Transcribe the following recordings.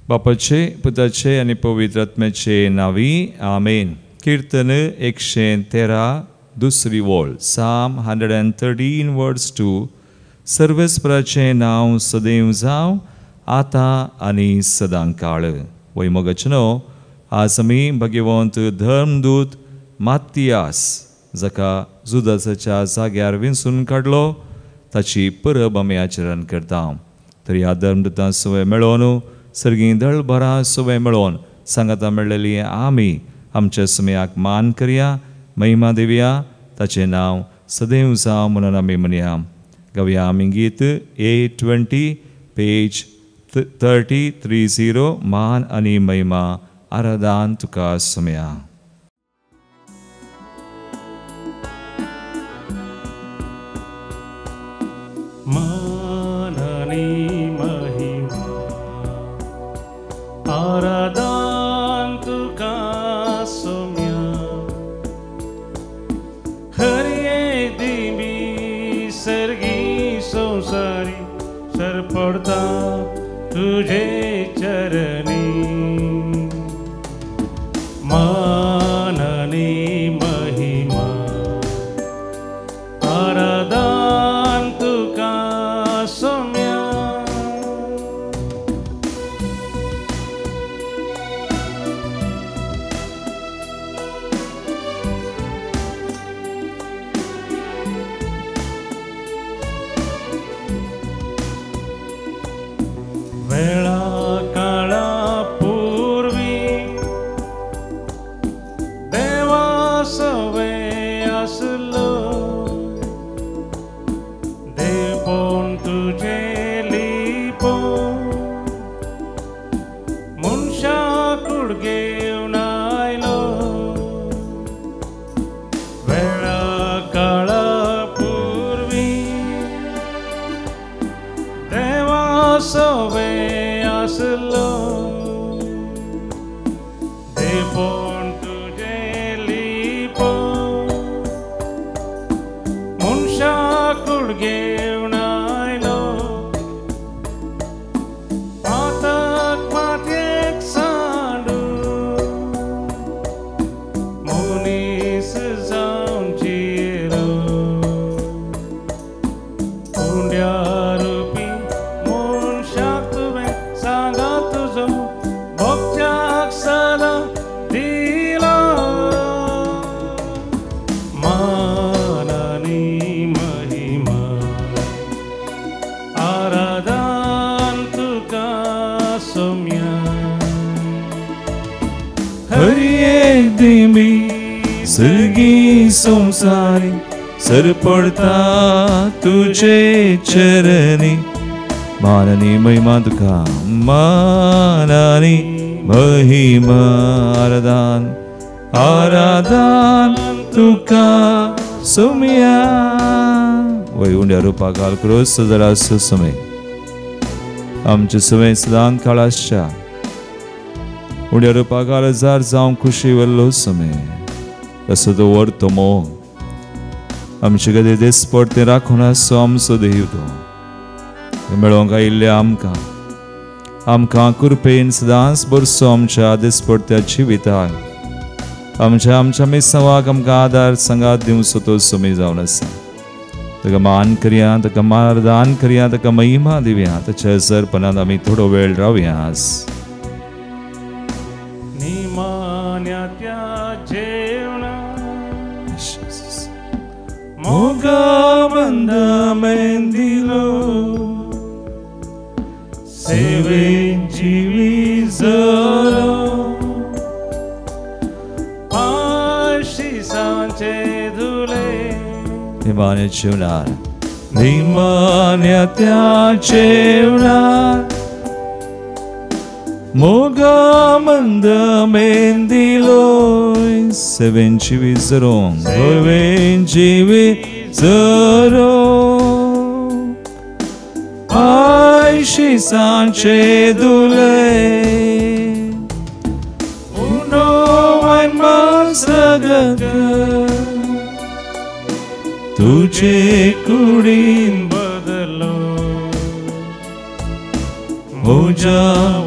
बापाचे पुताचे आनी पवित्र आत्म्याचे नांवी आमेन. कीर्तन 113 दुसरी वळ, Psalm 113 verse 2. सर्वेस्पराचें नांव सदैव जावं आतां आनी सदांकाळ. वय मोगाचेनो, आज आमी भगवंत धर्मदूत मातियास जाका जुदासाच्या जाग्यार विंचून काडलो ताची परब आमी आचरण करता. तर ह्या धर्मदूतां सवय मेळोवन सर्गी दळभरां सवय मेळोवन सांगाता मेळ्ळेली आमी आमच्या समयाक मान करया, महिमा दिवया, ताचें नांव सदैव जावं म्हणून आमी म्हणया. गावया आमी गीत 820 पेज 3030. मान आनी महिमा आराधन तुका समया. मान आनी महिमा आराधन तुका सोम्या, हरये दिमी सर्गी संसारी सरपडता तुझे चरणी. मान आनी महिमा आराधन तुका सोम्या. वेळा काळा पूर्वी देवा सवे आसलो, देवपण तुझे लिपो मनशा कूड घेवन आयलो. वेळा काळा पूर्वी देवा सवे आसलो, देवपण तुझे लिपो मनशा कूड घेवन आयलो. पातक मातयेक सांडून मनीस जावन जियेलो, उंड्या रुपी मनशाक तुवें सांगात तुजो भोगच्याक सदां दिलो. मान आनी महिमा आराधन तुका सोम्या, हरये दिमी सर्गी संसारी सरपडता तुझे चरणी. मान आनी महिमा तुका, मान आनी महिमा आराधन आराधन तुका सोम्या. वय उंड्या रुपा घाल क्रोस जरा समय आमचे समय सदां काळ आसच्या उंड्या रुपा घाल हजार जावं खुशी वल्लो समय तसो तो व्हरतो मोग आमचे गदे देसपडते राखून आसचो आमचो देव तो मेळोवंक आयिल्ले आमकां आमकां कृपेन सदांच बरसो आमच्या दिसपडत्या जिविताक आमच्या आमच्या मिसांवाक आमकां आदार सांगात दिवचो तो समी जावन आसा. ताका मान करया, ताका मारदान करया, ताका महिमा दिवया. ताच्या सरपणांत आमी थोडो वेळ रावया. आज निमाण्या त्या जेवणा मोगा मंद मेंदिलो सेवेन जिवी जलो आशिसांचे धुले. निमाण्या जेवणार, निमाण्या त्या जेवणार मोगा मंद मेंदिलो सेवेन जिवी जरो, सेवेन जिवी जरो आशिसांचे धुले. उनो सगत तुझे कुडीन बदलो म्हज्या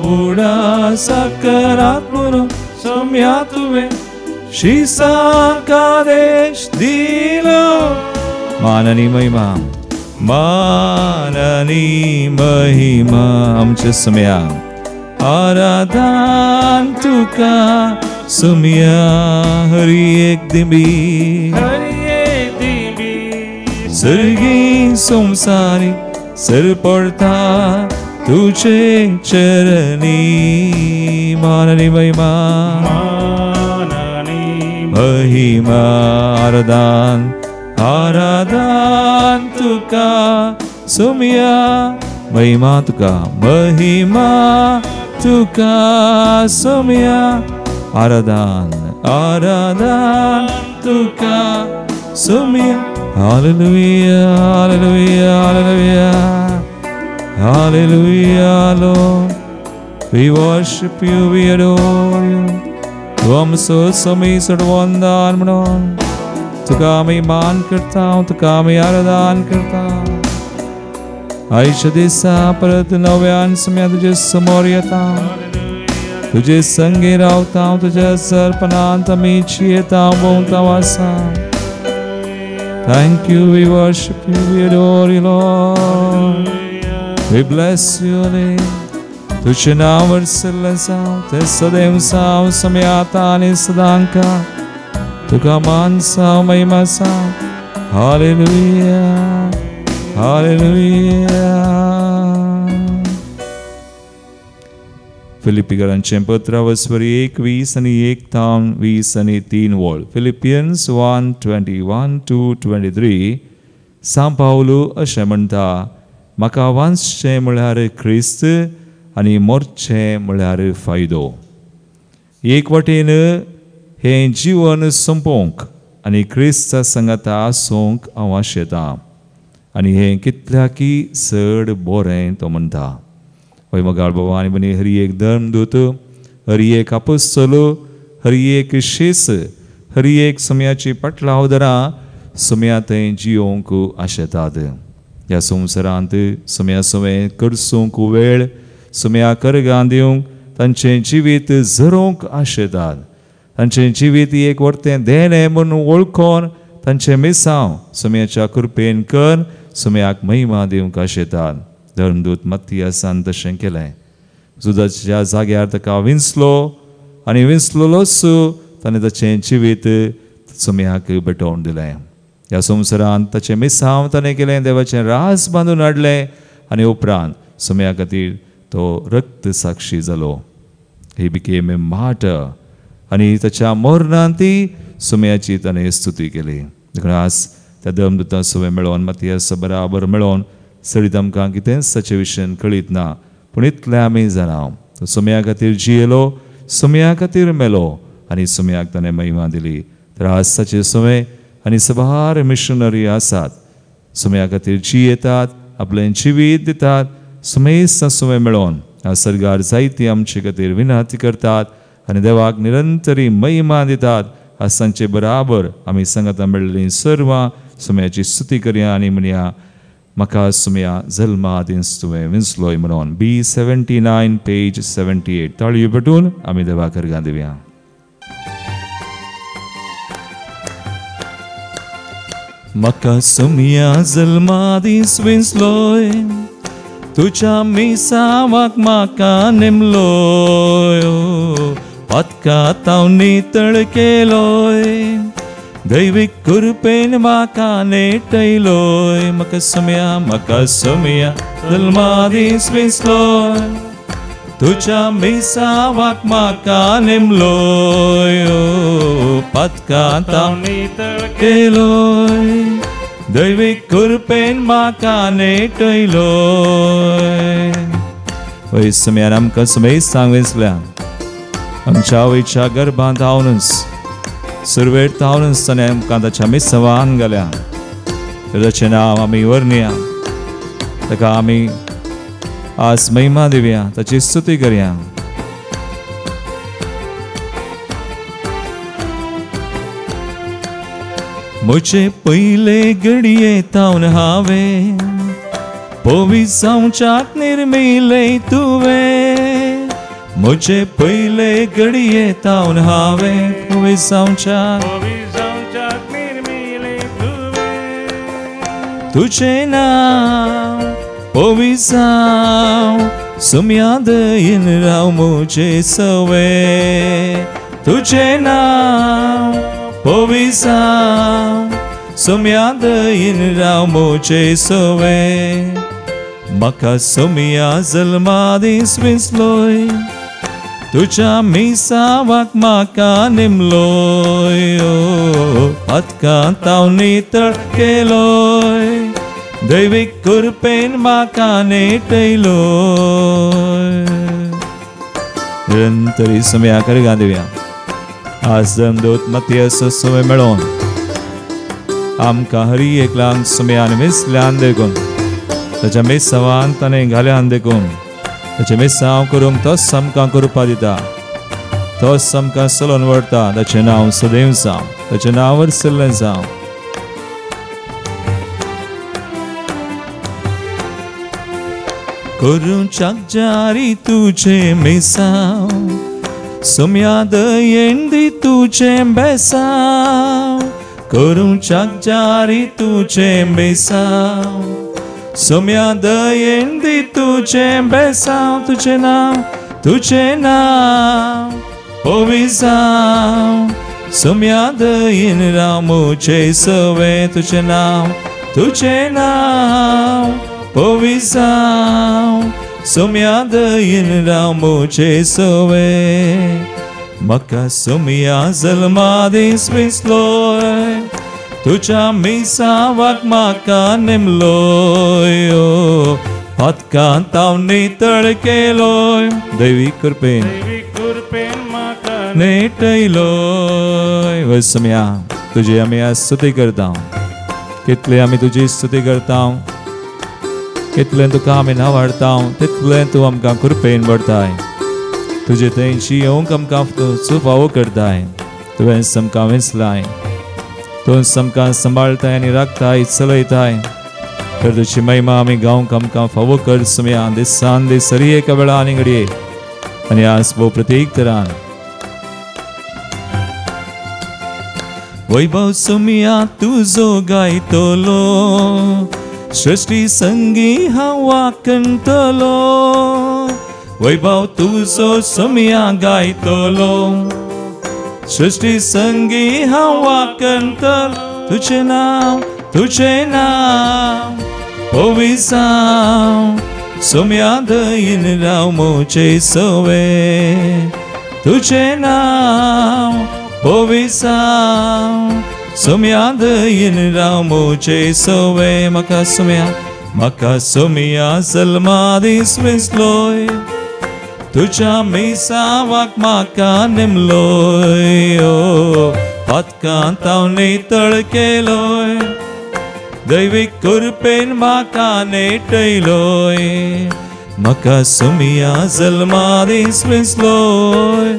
उडासाक म्हणून सोम्या तुवें शिसाक आदेश दिलो. मान आनी महिमा, मान आनी महिमा आमच्या सोम्या, आराधन तुका सोम्या. हरी एक दिंबी, हरी एक दिंबी, सर्गी संसारी सरपडता तुझे चरणी. मान आनी महिमा, मान आनी महिमा, आराधन आराधन तुका सोम्या, महिमा तुका, महिमा तुका सोम्या, आराधन आराधन तुका Saumya. Hallelujah, hallelujah, hallelujah, hallelujah, Lord. We worship you, we adore you. तूं आमचो समी सडवंदान म्हणून तुका आमी मान करता, तुका आमी आराधन करता. आयच्या दिसा परत नव्यान सम्या तुजे समोर येता, तुजे संगे रावता, तुज्या सरपणांत आमी जियेता, भोंवता आसा. Thank you, we worship you, we adore you, Lord. We bless your name. तुझे नांव वरसल्लें जावं, तें सदैव जावं, सम्या आतां आनी सदांका. तुका मान जावं, महिमा जावं. Hallelujah, hallelujah. फिलिप्पीकरांचें पत्र वसवरी 1:20 आनी 1 आनी 3 वळ. Philippines 1:21 to 23. सांव पावलू अशें म्हणटा, म्हाका वांचचें म्हळ्यार क्रिस्त आनी मोरचें म्हळ्यार फायदो. एक वाटेन हें जिवन सोंपोवंक आनी क्रिस्ता सांगाता आसूंक हांव आशेतां आनी हें कितल्याकी चड बरें तो म्हणटा. हय मोगाळ बाबा आनी भयणी, हरी एक धर्मदूत, हरी एक आपोस्तोल, हरी एक शेस, हरी एक सम्याची पाटलावदरां सम्या थंय जियोवंक आशेतात. ह्या संवसारांत सम्या सवें करसूंक वेळ, सम्या करगां दिवंक, तांचें जिवीत झरोवंक आशेतात. तांचें जिवीत एक वर्तें देणें म्हूण वळखोन तांचें मिसांव सम्याच्या कृपेन कर सम्याक महिमा दिवंक आशेतात. धर्मदूत मत्तियासान तशें केलें. जुदाच्या जाग्यार ताका विंचलो आनी विंचलोच ताणें ताचें जिवीत सम्याक भेटोवन दिलें. ह्या संवसारांत ताचें मिसांव ताणें केलें, देवाचें रास बांदून हाडलें आनी उपरांत सम्या खातीर तो रक्त साक्षी जालो. He became a martyr. आनी ताच्या मरणान ती सम्याची ताणें स्तुती केली. देखून आज त्या धर्मदूतां सवें मेळोन, मत्तियासा बराबर मेळोन सडीत आमकां कितेंच ताचे विशयान कळीत ना, पूण इतलें आमी जाणा, तो सम्या खातीर जियेलो, सम्या खातीर मेलो आनी सम्याक ताणें महिमा दिली. तर आज ताचे सवें आनी सबार मिशनरी आसात, सम्या खातीर जियेतात, आपलें जिवीत दितात. समेस्त सवें मेळोन आज सर्गार जायती आमचे खातीर विनंती करतात आनी देवाक निरंतरी महिमा दितात. आज तांचे बराबर आमी सांगाता मेळिल्लीं सर्वां सम्याची स्तुती करया आनी म्हणया, म्हाका सम्या जल्मा दीस तुवें विंचलोय म्हणून. B79 page 78. ताळयो पेटून आमी देवा करगां दिवया. म्हाका सम्या जल्मा दीस विंचलोय, तुज्या मिसावाक म्हाका नेमलोय, पदकांत हांव नितळ केलोय, दैवीक कृपेन म्हाका नेटयलोय. म्हाका सम्या, म्हाका सम्या जल्मा दीस विंचलोय, तुज्या मिसावाक म्हाका नेमलोय, पदकांत हांव नितळ केलोय, दैवीक कृपेन म्हाका नेटयलोय. वय सम्यान आमकां समेस्त विंचल्या, आमच्या आवयच्या गर्भांत हावनच सुरवेर तावनच ताणें आमकां ताच्या मिसवान घाल्या. तर ताचें नांव आमी वर्णया, ताका आमी आज महिमा दिवया, ताची स्तुती करया. म्हजे पयले घडये तावन हांवें पविसांवच्याक निर्मिले तुवें म्हजे पयले घडये तावन हांवें पविसांवच्याक निर्मिले तुवें तुजें नांव पविसांव सुम्या दयेन राव म्हजे सवे तुजें नांव पविसांव सुम्या दयेन राव म्हजे सवे म्हाका सुम्या जल्मा दीस विसलोय तुज्या मिसावाक म्हाका नेमलोय पदकां ताव नितळ केलोय दैवीक कृपेन म्हाका नेटयलोय. निरंतरी सुम्या करगा दिवया आज धर्मदूत मतियास सुवे मेळोवन आमकां हरी एकलांक सुम्यान मिसल्यान देखून ताच्या मिसावान ताणें घाल्यान देखून ताचें मिसांव करूंक तोच आमकां करपा दिता तोच आमकां चलोवन व्हरता. ताचें नांव सदैव जावं, ताचें नांव वरसल्लें जावं. करूंच्याक जारी तुजें मिसांव सुम्या दयेन दी तुजें बेसांव करूंच्याक जारी तुजें मिसांव सुम्या दयेन दी तुजें बेसांव तुजें नांव तुजें नांव पविसांव सुम्या दयेन राव म्हजे सवे तुजें नांव तुजें नांव पविसांव सुम्या दयेन राव म्हजे सवे म्हाका सुम्या जल्मा दीस विसलोय तुज्या मिसावाक म्हाका नेमलोय पदकां ताव नितळ केलोय दैवीक कृपेन नेटयलोय. वय सुम्या तुजी आमी आज स्तुती करता कितले आमी तुजी स्तुती करता कितलें तुका आमी नांव हाडता तितलें तूं आमकां कृपेन व्हरताय तुजे थंयची येवंक आमकां फावो करताय. तुवें आमकां वेंचलाय तूं आमकां सांबाळताय आनी राखताय चलयताय तर तुजी महिमा आमी गावंक आमकां फावो कर सुम्या दिसान दीस सरी एका वेळा आनी घडये आनी आज भोव प्रतीक तरान वैभव सुम्या तुजो गायतलो सृष्टी संगी हांव वाकणतलो वैभव तुजो सुम्या गायतलो सृष्टी संगी हांव वाकणतलो तुजें नांव तुजें नांव पविसांव सुम्या दयेन राव म्हजे सवे तुजें नांव पविसांव सुम्या दयेन राव म्हजे सवे म्हाका सुम्या म्हाका सुम्या जल्मा दीस विसलोय तुज्या मिसावाक म्हाका नेमलोय पदकां ताव नितळ केलोय दैवीक कृपेन म्हाका नेटयलोय म्हाका सुम्या जल्मा दीस विसलोय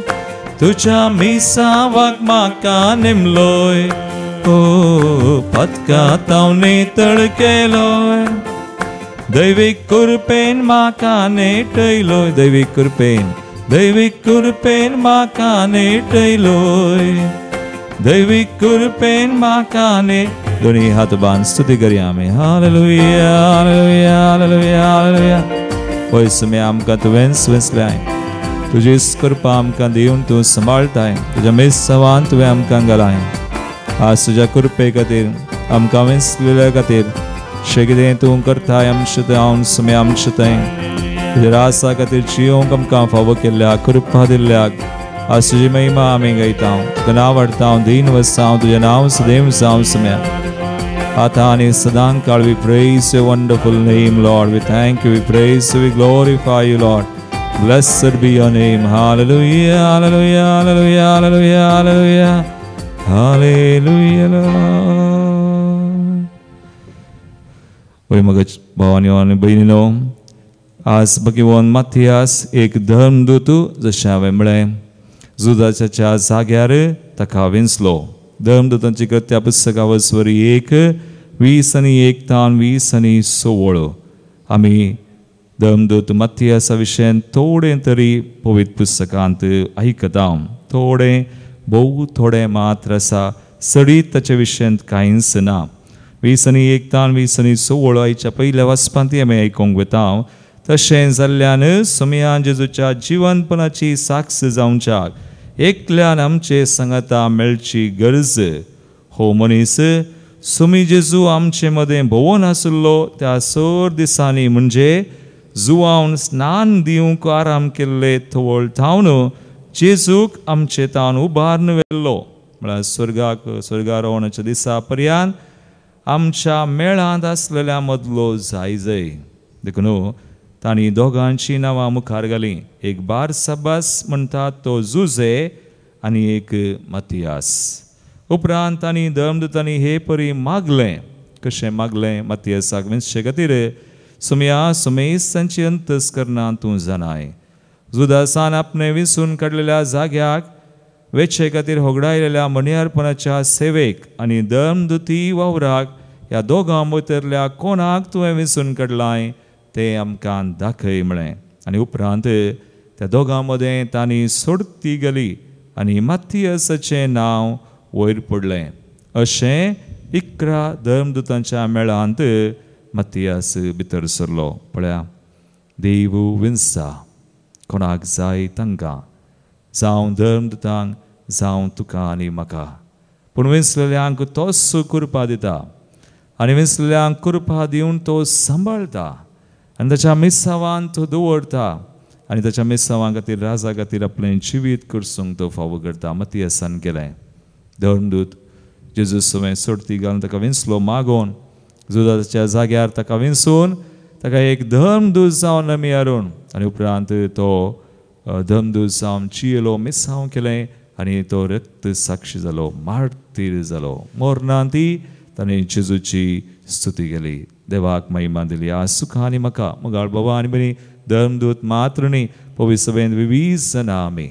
तुज्या मिसावाक म्हाका नेमलोय पदकां ताव नितळ केलोय दैवीक कृपेन म्हाका नेटयलोय दैवीक कृपेन म्हाका नेटयलोय दैवीक कृपेन म्हाका ने. दोनी हात बांद स्तुती करया आमी. Hallelujah hallelujah hallelujah hallelujah. वय सुम्या आमकां तुवेंच वेंचल्याय तुजीच कृपा आमकां दिवन तूं सांबाळताय तुज्या मिसावान तुवें आमकां घालाय. आज तुज्या कृपे खातीर आमकां वेंचलेल्या खातीर शें कितें तूं करताय आमचें थंय हांव सुम्या आमचें थंय तुज्या रासा खातीर जियोंक आमकां फावो केल्ल्याक कृपा दिल्ल्याक आज तुजी महिमा आमी गायता तुका नांव हाडता दीन वसाव तुजें नांव सदैव जावं सुम्या आतां आनी सदां काळ. We praise your wonderful name Lord, we thank you, we praise you, we glorify you Lord. Blessed be your name. Hallelujah, hallelujah, hallelujah, hallelujah, hallelujah, hallelujah Lord. वय मग भावानी आनी भयणीनो आज भगवान माथियास एक धर्मदूत जशें हांवें म्हळें जुदाच्या जाग्यार ताका विंचलो. धर्मदूतांची कृत्या पुस्तका वसवरी 1:20 आणि 1 तान 20 आणि 16. आमी धर्मदूत मत्तियासा विशयान थोडें तरी पवित्र पुस्तकांत आयकता. थोडें भोव थोडें मात्र आसा, सडीत ताचे विशयांत कांयच ना. 20 आनी 1 तान 20 आनी 16 आयच्या पयल्या वाचपांत आमी आयकूंक वता. तशें जाल्ल्यान सुमयान जेजूच्या जिवनपणाची साक्ष जावच्याक एकल्यान आमचे सांगाता मेळची गरज. हो मनीस सुमी जेजू आमचे मदें भोंवून आशिल्लो त्या 100 दिसांनी म्हणजे जुवावन स्नान दिवंक आराम केल्ले थवळ थावन जेजूक आमचे तावन उबारून व्हेल्लो. म्हळ्यार स्वर्गाक स्वर्गारोहणाच्या दिसा पर्यंत आमच्या मेळांत आसलेल्या मदलो जाय जाय. देखून तांणी दोगांची नांवां मुखार घालीं, एक बारसबास म्हणटा तो जुजे आनी एक मतियास. उपरांत तांणी धर्मदूतांनी हे परी मागलें. कशें मागलें? मतियासाक विंचचे खातीर सुमया सुमेस्तांची अंतस्करणां तूं जाणाय. जुदासान आपणें विंचून काडलेल्या जाग्याक वेचे खातीर होगडायलेल्या मनियारपणाच्या सेवेक आनी धर्मदुती वावराक ह्या दोगां भितरल्या कोणाक तुवें विंचून काडलाय तें आमकां दाखय म्हळें. आनी उपरांत त्या दोगां मदें तांणी सोडती गेली आनी मत्तियासाचें नांव वयर पडलें. अशें 11 धर्मदूतांच्या मेळांत मत्तियास भितर सरलो. पळया, देव विंसा कोणाक जाय तांकां, जावं धर्मदूतांक जावं तुका आनी म्हाका, पूण विंचलेल्यांक तोच कृपा दिता आनी विंचलेल्यांक कृपा दिवन तो सांबाळटा आनी ताच्या मिसावान तो दवरता आनी ताच्या मिसावां खातीर राजा खातीर आपलें जिवीत करसूंक तो फावो करता. मत्तियासान केलें. धर्मदूत जेजू सवें सोडती घालून ताका विंचलो मागोवन जुदाच्या जाग्यार ताका विंचून ताका एक धर्मदूत जावन आमी हाडून आनी उपरांत तो धर्मदूत जावन चियेलो मिसांव केलें आनी तो रक्त साक्षी जालो, मार्तीर जालो. मरणांत ताणें जेजूची स्तुती केली, देवाक महिमा दिली. आज सुखा आनी म्हाका मुगाळ बाबा आनी बरी धर्मदूत मात्र न्ही, पवित्र सभेंत विवीध जाणां आमी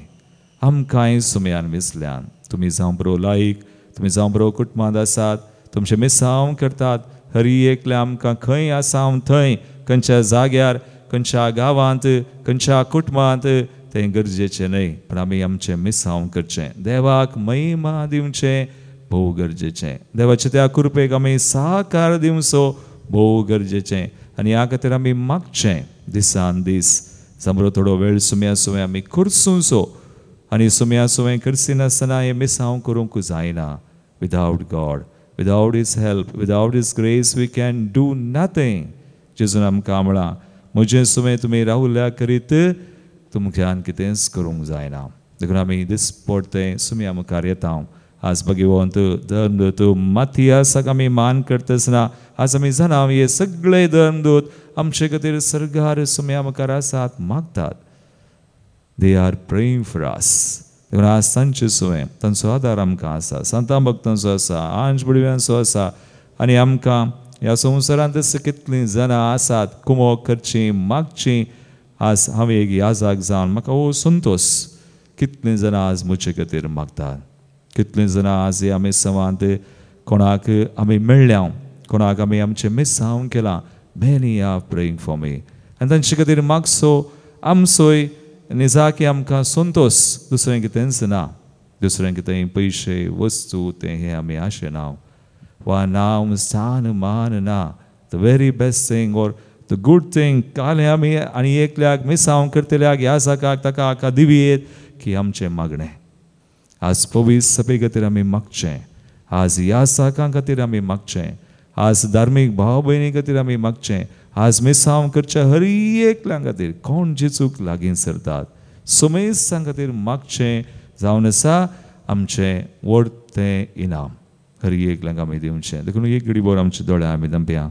आमकांय सुमयान विसल्यान. तुमी जावं बरो लायक, तुमी जावं बरो कुटुंबांत आसात, तुमचें मिसांव करतात. हरी एकले आमकां खंय आसा थंय, खंयच्या जाग्यार, खंयच्या गांवांत, खंयच्या कुटुंबांत तें गरजेचें न्हय, पूण आमी आमचें मिसांव करचें, देवाक महिमा दिवचें भोव गरजेचें. देवाच्या त्या कृपेक आमी साकार दिवचो भोव गरजेचें आनी ह्या खातीर आमी मागचें दिसान दीस. जांबरो थोडो वेळ सुमया सुवें आमी करसुचो आनी सुमया सुवें करसिनासतना हें मिसांव करूंक जायना. Without God, without his help, without his grace we can do nothing. जेजून आमकां म्हळां, म्हजें सुवें तुमी रावल्या करीत तुमच्यान कितेंच करूंक जायना. देखून आमी दिसपडतें सुमया मुखार येता. आज भगवंत धर्मदूत मत्तियासाक आमी मान करतासना आज आमी जाणा हे सगळे धर्मदूत आमचे खातीर सर्गार सुमया मुखार आसात, मागतात. They are praying for us. देखून आज तांचे सुवें तांचो आदार आमकां आसा, सांतां भक्तांचो आसा, आंज बुडव्यांचो आसा आनी आमकां ह्या संवसारांत कितलीं जाणां आसात कुमोक करचीं मागचीं. आज हांव एक याजाक जावन म्हाका हो संतोश, कितलीं जाणां आज म्हजे खातीर मागतात, कितलीं जाणां आज ह्या मिसांवांत कोणाक आमी मेळ्ळ्या, कोणाक आमी आमचें मिसांव केलां. Many are praying for me आनी तांचे खातीर मागचो आमचोय निजाकी आमकां संतोश, दुसरें कितेंच ना. दुसरें कितें पयशे वस्तू तें हें आमी आशेना वा नांव स्थान मान ना. The very best thing or the good thing काल आमी आनी एकल्याक मिसांव करतल्याक ह्या जाकाक ताका हाका दिवयेत की आमचें मागणें. आज पवित्र सभे खातीर आमी मागचें, आज ह्या साकां खातीर आमी मागचें, आज धार्मीक भाव भयणी खातीर आमी मागचें, आज मिसांव करच्या हर एकल्या खातीर कोण जेजूक लागीं सरतात सुमेस्तां खातीर मागचें जावन आसा आमचें व्हड तें इनाम हर एकल्यांक आमी दिवचें. देखून एक घडी भर आमच्या दोळ्या आमी दंपया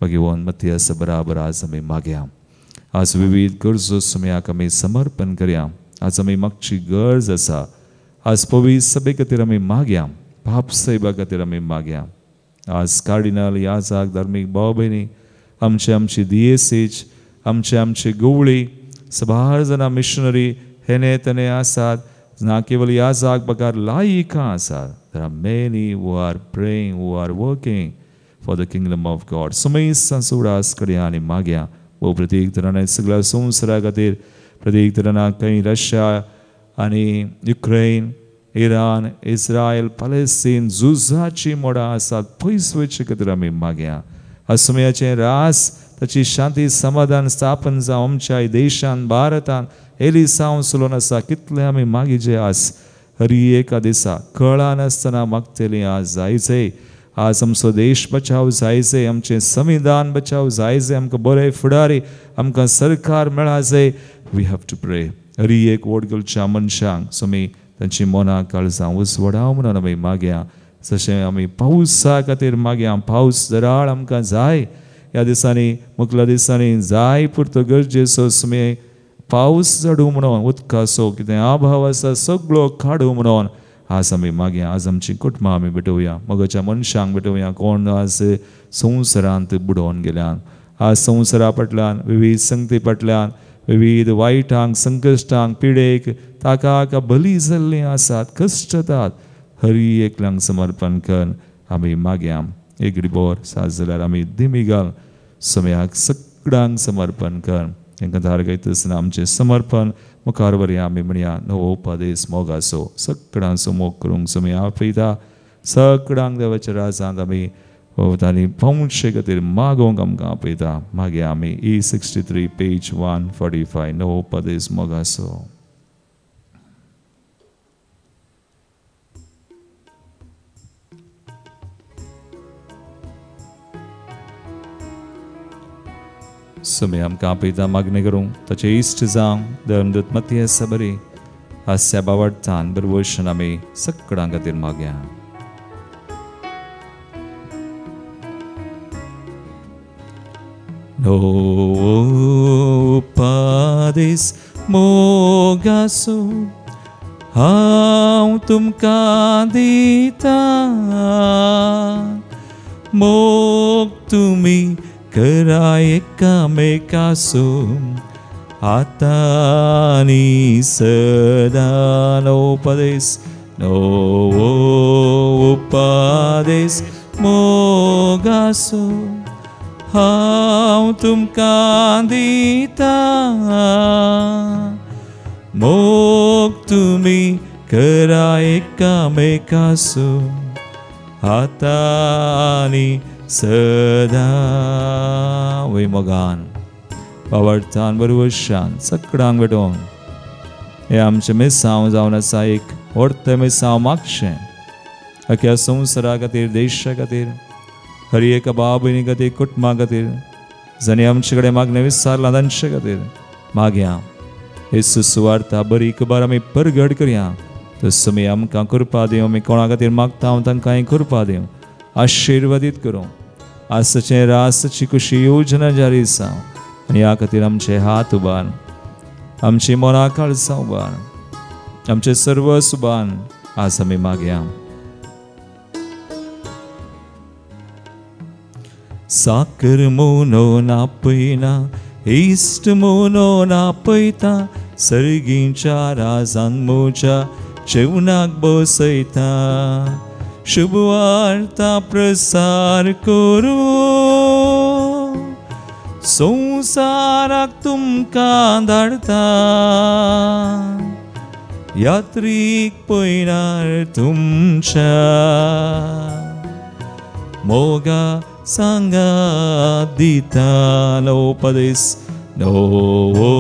भगवान मत्तियासा बराबर आज आमी मागया. आज विविध गरजो सुमयाक आमी समर्पण करया. आज आमी मागची गरज आसा. आज पवित्र सभे खातीर आमी मागया, पाप साहेबा खातीर आमी मागया. आज कार्डिनल याजाक धार्मीक भाव भयणी आमचे आमची दियेसीज आमचे आमचे गवळी सबार जाणां मिशनरी हेने तेने आसात, ना केवल याजाक बगर लायिकां आसात. There are many who are praying, who are working for the kingdom of God. सुमेस्तांचो उडास करया आनी मागया भोव प्रत्येक तरान सगळ्या संवसारा खातीर, प्रत्येक तरान खंय रशिया आनी युक्रेन, इराण, इस्रायल, पॅलेस्टीन झुजाची मोडां आसात पयस वयचे खातीर आमी मागया. असमयाचें रास ताची शांती समाधान स्थापन जावं आमच्या देशान, भारतान. एलिसांव चलोवन आसा कितले आमी मागीचे आस हरी एका दिसा कळा नासतना मागतली आज जायचे. आज आमचो देश बचाव जायचे, आमचें संविधान बचाव जायचे, आमकां बरे फुडारी, आमकां सरकार मेळा जाय. We have to pray. Hari एक वोट घेवच्या मनशांक स्वामी तांची मनां काळजां उजवाडाव म्हणून आमी मागया. जशें आमी पावसा खातीर मागया, पावस जराळ आमकां जाय ह्या दिसांनी, मुखल्या दिसांनी जाय पुरतो गरजेचो स्वामी पावस जाडूं म्हणून, उदकाचो कितें अभाव आसा सगळो काडूं म्हणून आज आमी मागया. आज आमची कुटुंबां आमी भेटोवया, मोगाच्या मनशांक भेटोवया कोण आज संवसारांत बुडोवन गेल्यान, आज संवसारा फाटल्यान, विवीध संगती फाटल्यान, विवीध वायटांक, संकश्टांक, पिडेक ताका बली जाल्लीं आसात, कश्टतात. हरी एकल्यांक समर्पण कर आमी मागया. एक रिबोर साज जाल्यार आमी दिमी घाल समयाक सगळ्यांक समर्पण कर. तांकां धार गायता आसतना आमचें समर्पण मुखार वरया आमी म्हणया नवो उपदेश मोगाचो, सगळ्यांचो मोग करूंक समय आपयता. सगळ्यांक देवाच्या राजांत आमी तांणी पावचे खातीर मागोवंक आमकां आपयता. मागीर आमी E63 page 145 नवो उपदेश मोगाचो. सुमी आमकां आपयता मागणें करूंक ताचे इश्ट जावं धर्मदूत मतियासा बरी हास्या बावडटान बरवशन आमी सगळ्यां खातीर मागया. नवो उपदेश मोगाचो हांव तुमकां दिता, मोग तुमी करा एकामेकासो आतां आनी सदां. नवो उपदेश, नवो उपदेश मोगाचो हांव तुमकां दिता, मोग तुमी करा एकामेकासो आतां आनी सदां. वय मोगान बावडटान बरवशान सगळ्यांक भेटोवंक हें आमचें मिसांव जावन आसा. एक व्हडलें मिसांव मागचें अख्या संवसारा खातीर, देशा खातीर, हर एका भाव भयणी खातीर, कुटुंबा खातीर, जांणी आमचे कडेन मागणें विचारलां तांचे खातीर मागया. येसू सुवार्ता बरी खबर आमी परगट करया. तसो आमी आमकां कृपा दिवं. आमी कोणा खातीर मागता तांकां कृपा दिवं, आशिर्वादीत करूं. आसचें रासची कुशी योजना जारी आसा आनी ह्या खातीर आमचे हात उबार, आमची मनां काळजां उबार, आमचें सर्वस्व उबार आज आमी मागया. साकर म्हणून आपयना, इश्ट म्हणून आपयता, सर्गीच्या राजान म्हज्या जेवणाक बसयता. शुभवार्ता प्रसार करूं संवसाराक तुमकां धाडटा, यात्रीक पयणार तुमच्या मोगा सांगा दिता. नवो उपदेश, नवो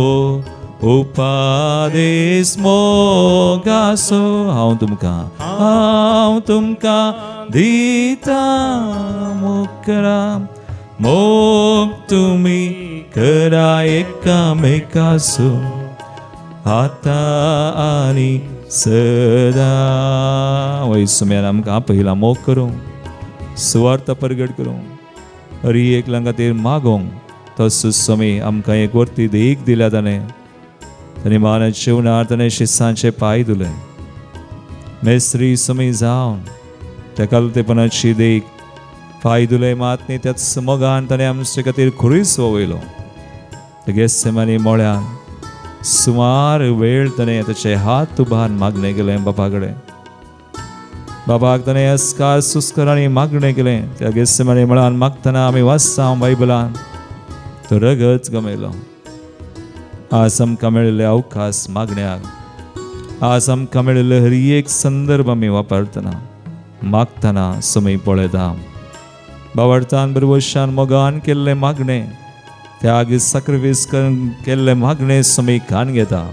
उपदेश मोगाचो हांव तुमकां, हांव तुमकां दिता. मोग करा, मोग तुमी करा एकामेकासो आतां आनी सदां. वय सुम्यान आमकां आपयला मोग करूंक, सुवार्थ परगट करूंक, हरी एकल्यां खातीर मागोवंक. तसो स्वामी आमकां एक वर्ती देख दिल्या ताणें. ताणें मानाचे जेवणार ताणें शिसांचे पांय धुले. मेस्त्री स्वामी जावन त्या कलतेपणाची देख पांय धुले मात न्ही, त्याच मोगान ताणें आमचे खातीर खुरीस वयलो. गेत्सेमानी मळ्यान सुमार वेळ ताणें ताचे हात उबारून मागणें केलें बापा कडेन. बाबाक ताणें अस्कार सुस्कार आनी मागणें केलें. त्या गेस्सेमानी मळान मागतना आमी वाचता बायबलान तो रगत गमयलो. आज आमकां मेळिल्ले अवकाश मागण्याक, आज आमकां मेळिल्ले हर एक संदर्भ आमी वापरतना मागतना समय पळयता. बावडतान बरवशान मोगान केल्लें मागणें, त्याग साक्रिफायस केल्लें मागणें समय कान घेता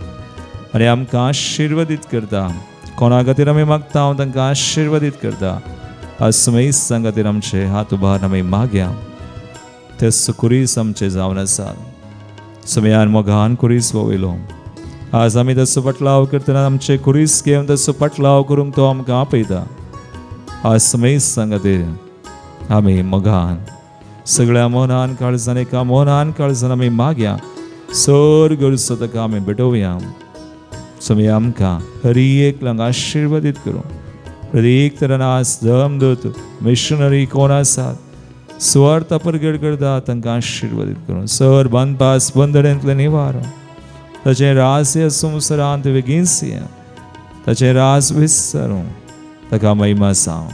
आनी आमकां आशिर्वादीत करता. कोणा खातीर आमी मागता हांव तांकां आशिर्वादीत करता. आज समेस्तां खातीर आमचे हात उबार आमी मागया. ते खुरीस आमचे जावन आसात. समयान मोगान खुरीस वयलो. आज आमी तसो पटलाव करतना आमचे खुरीस घेवन तसो पटलाव करूंक तो आमकां आपयता. आज समेस्तां खातीर आमी मोगान सगळ्या मनान काळजान एका मनान काळजान आमी मागया. सर गरजो ताका आमी भेटोवया. समय आमकां हर एकल्यांक आशिर्वादीत करूं. प्रत्येक तरान आज धर्मदूत मिशनरी कोण आसात सुवार्थ परगट करता तांकां आशिर्वादीत करूं. सर बांदपास बंदड्यांतलें निवार ताचें रास ह्या संवसारांत बेगीनच ताचें रास विसरूं ताका महिमा जावं.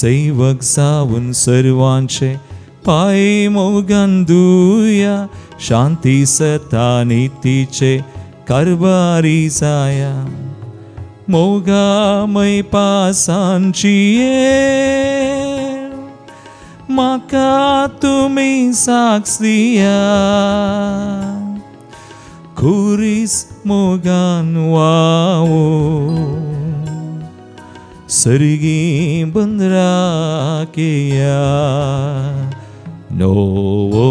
सेवक जावन सर्वांचे पांय मोगान धुया, शांती सता नितीचे कारभारी जाया. मोगामय पासांची म्हाका तुमी साक्ष दिया, खुरीस मोगान वावो सर्गी बंदरा केया. नोवो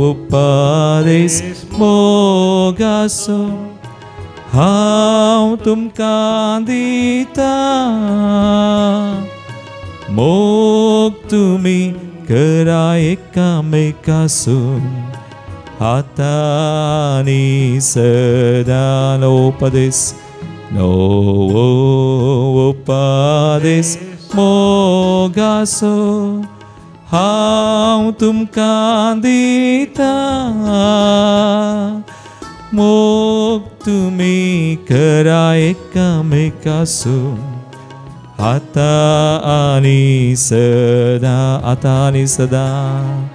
उपदेश मोगासो हांव तुमकां दिता, मोग तुमी करा एकामेकासून आतां आनी सदां. नोवो नोवो उपदेश मोगासो हांव तुमकां दिता, मोग तुमी करा एकामेकासून आतां आनी सदां. आतां आनी सदां,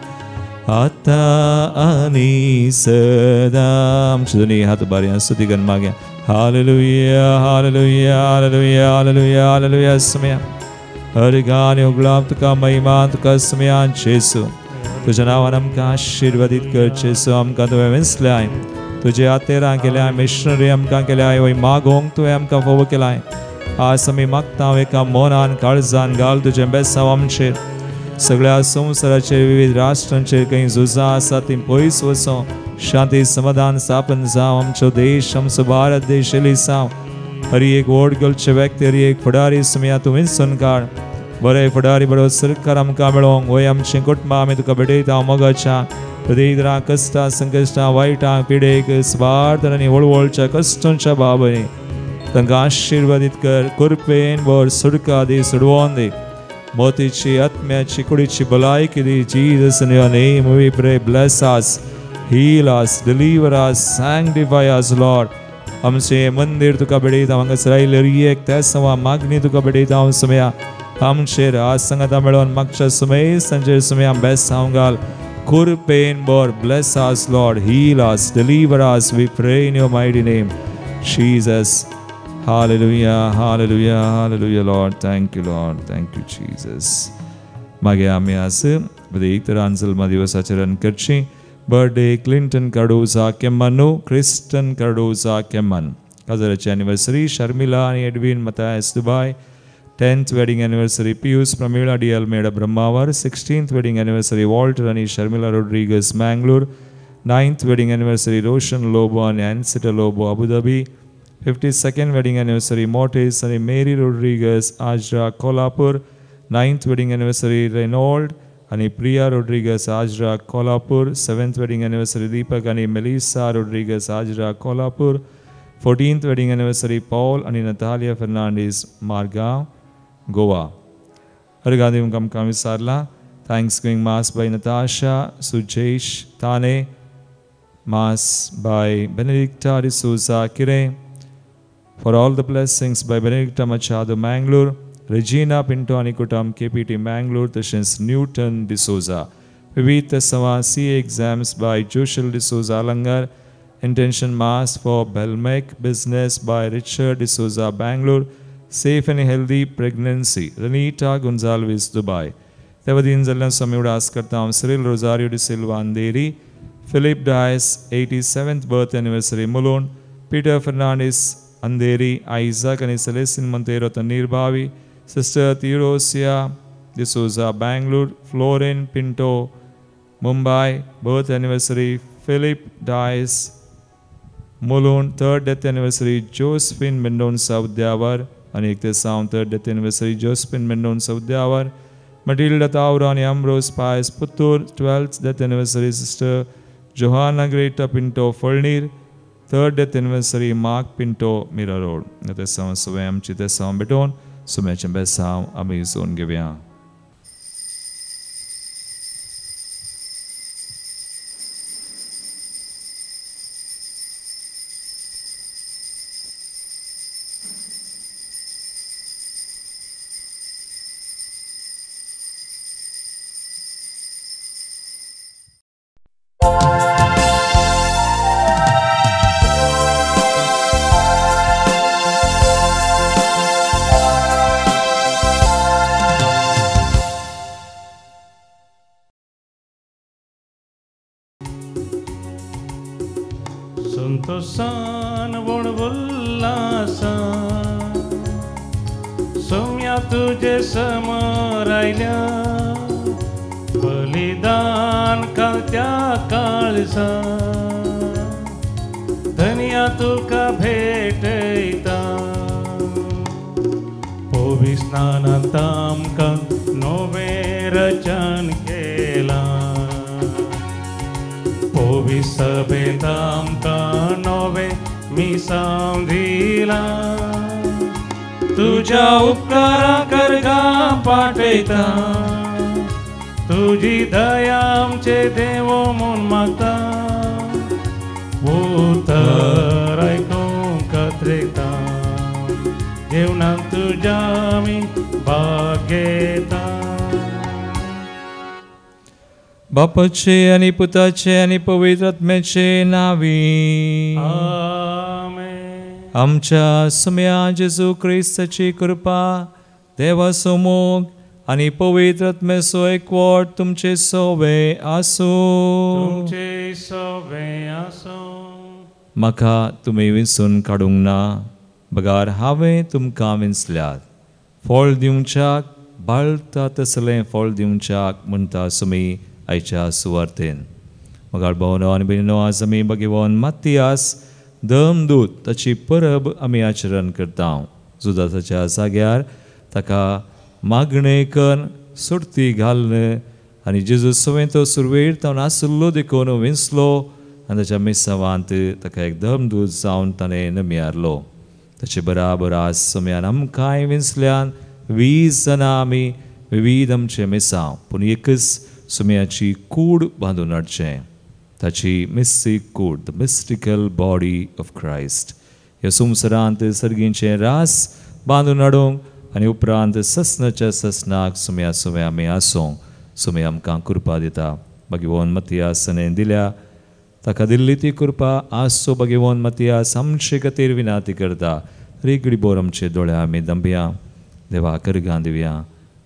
आतां आनी सदां. आमचे दोनी हात बारया स्तुती करून मागया. Hallelujah, hallelujah, hallelujah, hallelujah, hallelujah. समया हर गान उगलाम तुका महिमा तुका समयान जेसू तुज्या नांवान आमकां आशिर्वादीत कर. जेसू आमकां तुवें वेंचल्याय, तुजे आतेरां केल्याय, मिशनरी आमकां केल्याय, वय मागोंक तुवें आमकां फावो केलाय. आज आमी मागता एका मनान काळजान घाल तुजें बेसांव आमचेर. सगळ्या संवसाराचेर विविध राष्ट्रांचेर खंय झुजां आसा तीं पयस वचों, शांती समाधान स्थापन जावं. आमचो देश आमचो भारत देश एलिसांव हर एक व्हड गलचे व्यक्ती हर एक फुडारी सुमया तूं विंचून काड. बरें फुडारी बरो सरकार आमकां मेळोंक वय आमचें कुटुंबां आमी तुका भेटयता मोगाच्या प्रदेद्रां कश्टां संकश्टां वायटां पिडेक स्वार्थ आनी वळवळच्या कश्टांच्या बाबनी तांकां आशिर्वादीत कर. कृपेन बर सुडका दी, सुडवोन दी, मोतीची आत्म्याची कुडीची भलायकी दी. Jesus in your name we pray. Bless us, heal us, deliver us, sanctify us Lord. आमचें मंदीर तुका भेटयता, हांगासर आयिल्ले एक त्या सवा मागणी तुका भेटयता. हांव समया आमचेर आज सांगाता मेळोवन मागच्या सुमेस्तांचेर सुमया बेसांव घाल. कृपेन बर bless us Lord, heal us, deliver us, we pray in your mighty name Jesus. Hallelujah, hallelujah, hallelujah Lord. Thank you Lord, thank you Jesus. मागीर आमी आज एक तरान जल्म दिवसाचरण करची. बर्थडे क्लिंटन कार्डोजा केम्मानो, क्रिस्टन कार्डोजा केम्मान. काजाराची एनिवर्सरी शर्मिला आनी Edwin Mathias Dubai. 10th wedding anniversary Pius Pramila D Almeida Brahmavar. 16th wedding anniversary Walter आनी Sharmila Rodrigues Mangalore. 9th wedding anniversary Roshan Lobo आनी Ansita Lobo Abu Dhabi. 52nd wedding anniversary Mortis आनी Mary Rodrigues Ajra Kolhapur. 9th wedding anniversary Reynold आनी Priya Rodrigues Ajra Kolhapur. 7th wedding anniversary Deepak आनी Melissa Rodrigues Ajra Kolhapur. 14th wedding anniversary Paul आनी Natalia Fernandes Margao Goa. हरगादी आमकां विचारला. Thanksgiving mass by Natasha Sujesh Thane, mass by Benedicta D'Souza Kire, For all the blessings by Benedicta Machado Mangalore, Regina Pinto आनी कुटुंब KPT Mangalore, तशेंच Newton D'Souza. विविध सवा CA exams by Joshil D'Souza Alangar, intention mass for Belmec business by Richard D'Souza Bangalore, safe and healthy pregnancy Renita Gonsalves Dubai. तेवदीन जाल्ल्यान स्वामी उडास करता हांव Cyril Rosario D'Silva Andheri, Philip Dias 87th birth anniversary Mulund, Peter Fernandes Andheri, Isaac आनी Celestine Monteiro Tannirbhavi, sister Theodosia D'Souza Bangalore, Florin Pinto Mumbai, birth anniversary Philip Dias Mulund, third death anniversary Josephine Mendonca Udyavar आनी एक ते सावन third death anniversary Josephine Mendonca Udyavar, Matilda Tavra आनी Ambrose Pius Puttur, 12th death anniversary sister Johanna Greta Pinto Falnir, third death anniversary Mark Pinto Mira road. ते सावन सगळें आमची ते सावन भेटोवन सुम्याचें बेसांव आमी जोन घेवया. संतोषान वणवुल्लासा सोम्या तुझे समोर आयल्या बलिदान कालत्या काळजा धनिया तुका भेटयता पोवी स्नानांत आमकां नवें रचन केलां पोवी सभेंत आमकां नवें मिसांव दिलां तुज्या उपकारा करगा पाठयता तुजी दया आमचे देव म्हूण मागता उतर आयकूंक कातरेता जेवणाक तुज्या आमी भाग घेता. बापाचे आनी पुताचे आनी पवित्र आत्म्याचे नावी आमेन. आमच्या सुम्या जेजू क्रिस्ताची कृपा, देवाचो मोग आनी पवित्र आत्म्याचो एकवट तुमचे सोवे आसूं. तुमचे सोवे आसूं. म्हाका तुमी विंचून काडूंक ना, बगार हांवें तुमकां विंचल्यात फळ दिवच्याक, बाळता तसलें फळ दिवच्याक म्हणटा सुमी आयच्या सुवार्तेन. मगाळ भोवनो आनी भयणीनो, आज आमी भगवान मातियास धर्मदूत ताची परब आमी आचरण करता. जुदासाच्या जाग्यार ताका मागणें करून सोडती घालून आनी जेजू सवें तो सुरवेर तावन आसलो देखून विंचलो आनी ताच्या मिसावांत ताका एक धर्मदूत जावन ताणें नमियारलो. ताचे बराबर आज सम्यान आमकांय विंचल्यान 20 जाणां आमी विविध आमचे मिसांव, पूण एकच सुम्याची कूड बांदून हाडचें, ताची Mystique could, the mystical body of Christ. ह्या संवसारांत सर्गींचें रास बांदून हाडूंक आनी उपरांत ससनाच्या ससनाक सुम्या सुम्या आमी आसूंक सुम्या आमकां कृपा दिता. भगवान मतियासने दिल्या ताका दिल्ली ती कृपा आसचो भगवान मतियास आमचे खातीर विनाती करता. रेगडी बोर आमचे दोळे आमी दंबया देवा करगां दिवया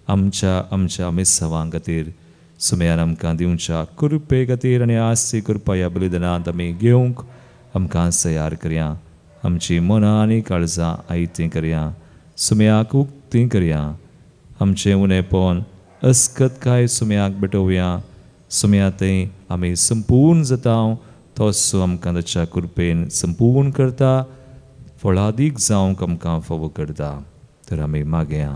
आमच्या आमच्या मिसवां खातीर सुम्यान आमकां दिवच्या कृपे खातीर आनी आज ती कृपा ह्या बलिदानांत आमी घेवंक आमकां तयार करया. आमची मनां आनी काळजां आयतीं करया, सुम्याक उक्तीं करया. आमचें उणेपण अस्कतकाय सुम्याक भेटोवया. सुम्या थंय आमी संपूर्ण जाता तोच आमकां ताच्या कृपेन संपूर्ण करता, फळादीक जावंक आमकां फावो करता. तर आमी मागया.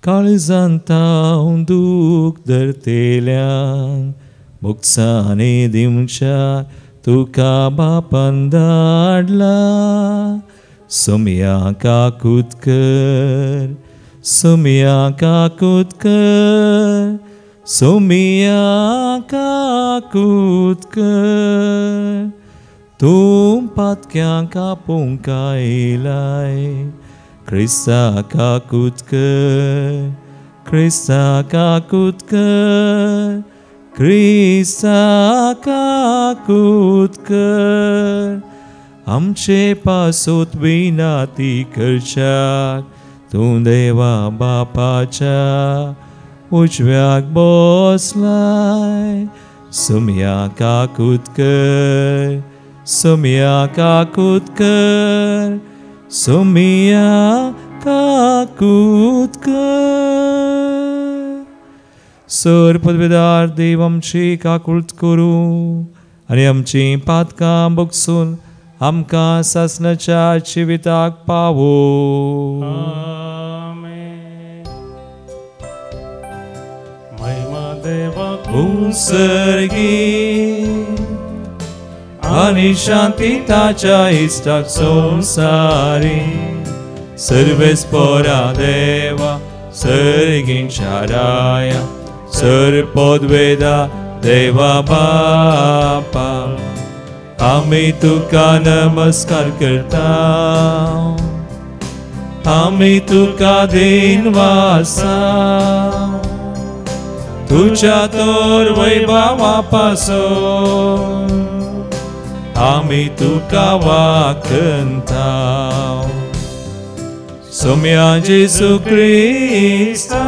काळजांत हांव दूख धरतेल्यांक भोगसांनी दिवच्या तुका बापान धाडला. सोमया काकूत कर, सोमया काकूत कर, सोमिया काकूत कर तूं पातक्यांक आपोवंक आयलाय क्रिस्ता काकूत कर क्रिस्ता काकूत कर क्रिस्ता काकूत कर आमचे पासोत विनाती करच्याक तूं देवा बापाच्या उजव्याक बसलाय सोम्या काकूत कर सोम्या काकूत कर सोम्या काकूत कर. सर पदवेदार देव आमची काकूत करूं आनी आमची पातकां बगसून आमकां सासणाच्या जिविताक पावो. महिमा देवाक सर्गी आनी शांती ताच्या इश्टाक संवसारी सर्वेस्परा देवा सर्गींच्या राया सर पदवेदा देवा बापा आमी तुका नमस्कार करता आमी तुका दिनवासा तुझ्या तोर वैभवा पासून आमी तुका वाखणता. सोम्या जेजू क्रिस्ता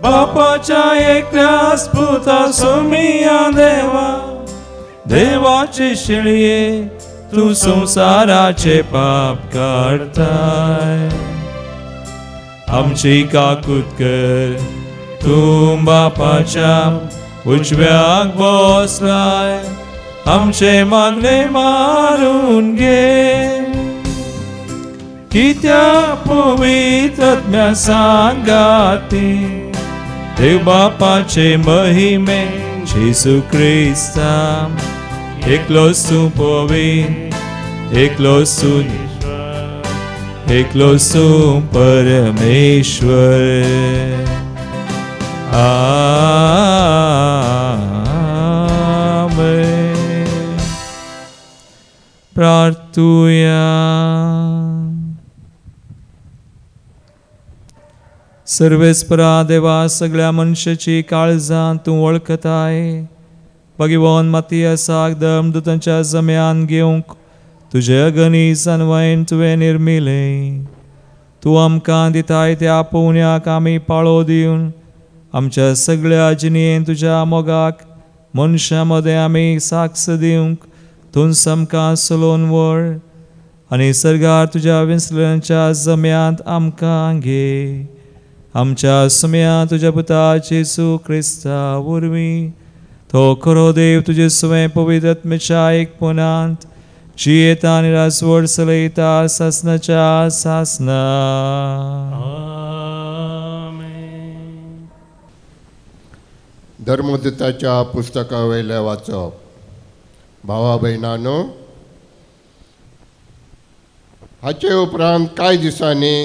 बापाच्या एकल्याच पुता सोमिया देवा देवाचे शिळये तूं संवसाराचे पाप काडताय आमची काकूत कर तूं बापाच्या उजव्याक बसलाय आमचे मागणे मारून घे कित्याक पवित्र आत्म्या सांगाती देव बापाचे महिमे जेजू क्रिस्ता एकलोच तूं पवित्र एकलोच तूं एकलोच तूं परमेश्वर. आमेन. प्रार्थुया. सर्वेस्परा देवा सगळ्या मनशाची काळजां तूं वळखताय भगवान मातियासाक धर्मदूतांच्या जम्यान घेवंक तुजे अगनी सनवयन तुवें निर्मिलें तूं आमकां दिताय त्या आपोवण्याक आमी पाळो दिवन आमच्या सगळ्या जिणेन तुज्या मोगाक मनशां मदें आमी साक्ष दिवंक तूंच आमकां चलोवन व्हर आनी सर्गार तुज्या विंसल्यांच्या जम्यांत आमकां घे आमच्या सुम्या तुज्या पुता जेजू क्रिस्ता वरवीं तो खरो देव तुजे सुवें पवित्र आत्म्याच्या एकपणांत जियेता आनी राजवट चलयता सासणाच्या सासणा. आमेन. धर्मदूताच्या पुस्तका वयलें वाचप. भावा भयणानो, हाचे उपरांत कांय दिसांनी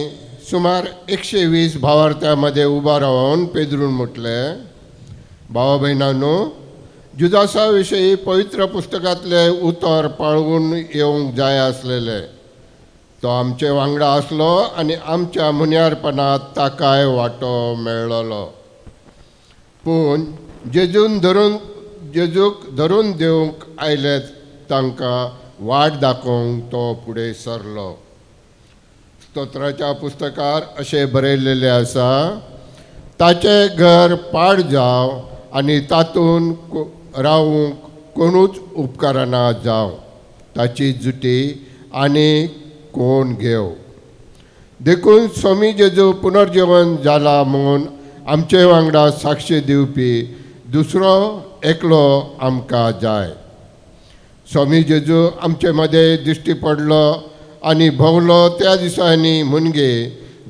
सुमार 120 भावार्थ्यां मदें उबो रावन पेद्रून म्हटलें, भावा भयणानो, जुदासा विशयी पवित्र पुस्तकांतलें उतर पाळून येवंक जाय आसलेलें. तो आमचे वांगडा आसलो आनी आमच्या मुन्यारपणांत ताकाय वांटो मेळ्ळलो. पूण जेजूक धरून दिवंक आयले तांकां वाट दाखोवंक तो फुडें सरलो. स्तोत्राच्या पुस्तकार अशें बरयलेलें आसा, ताचें घर पाड जावं आनी तातूंत रावूंक कोणूच उपकारना जावं, ताची जुटी आनी कोण घेव. देखून स्वामी जेजू पुनर्जीवन जाला म्हूण आमचे वांगडा साक्षी दिवपी दुसरो एकलो आमकां जाय. स्वामी जेजू आमचे मदें दिश्टी पडलो आनी भोंवलो त्या दिसांनी मुनगे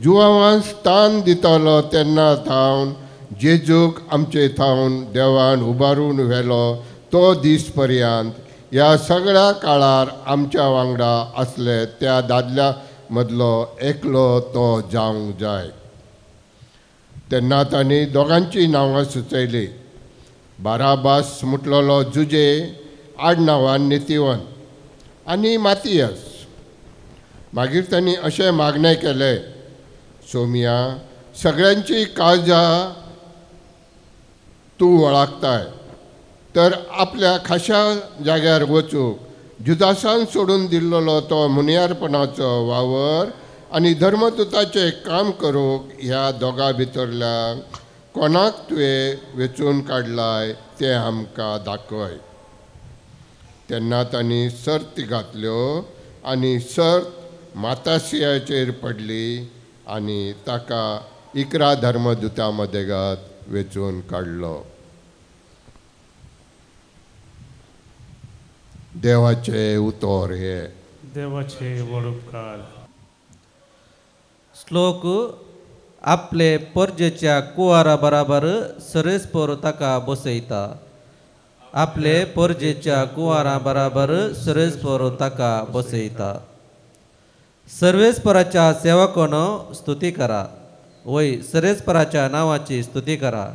जुवावान स्थान दितालो तेन्ना थावन जेजूक आमचे थावन देवान उबारून व्हेलो तो दीस पर्यंत ह्या सगळ्या काळार आमच्या वांगडा आसले त्या दादल्या मदलो एकलो तो जावंक जाय. तेन्ना तांणी दोगांची नांवां सुचयलीं, बाराबास म्हटलेलो जुजे आडनांवान नितिवन आनी मातियस. मागीर तांणी अशें मागणें केलें, सोमिया, सगळ्यांची काळजां तूं वळखताय, तर आपल्या खाशा जाग्यार वचूंक जुदासान सोडून दिल्लो तो मुनियारपणाचो वावर आनी धर्मदूताचें काम करूंक ह्या दोगां भितरल्या कोणाक तुवें वेंचून काडलाय तें आमकां दाखय. तेन्ना तांणी सर्त घातल्यो आनी सर्त मातासियाचेर पडली आनी ताका 11 धर्मदूतां मदेगात वेंचून काडलो. देवाचे उतर हे. देवाचे व्हड उपकार. श्लोक आपले परजेच्या कुवारा बराबर सरेस्पोर ताका बसयता. आपले परजेच्या कुवारा बराबर सरेस्पोर ताका बसयता. सर्वेस्पराच्या सेवकांनो स्तुती करा, वय सरेस्पराच्या नांवाची स्तुती करा.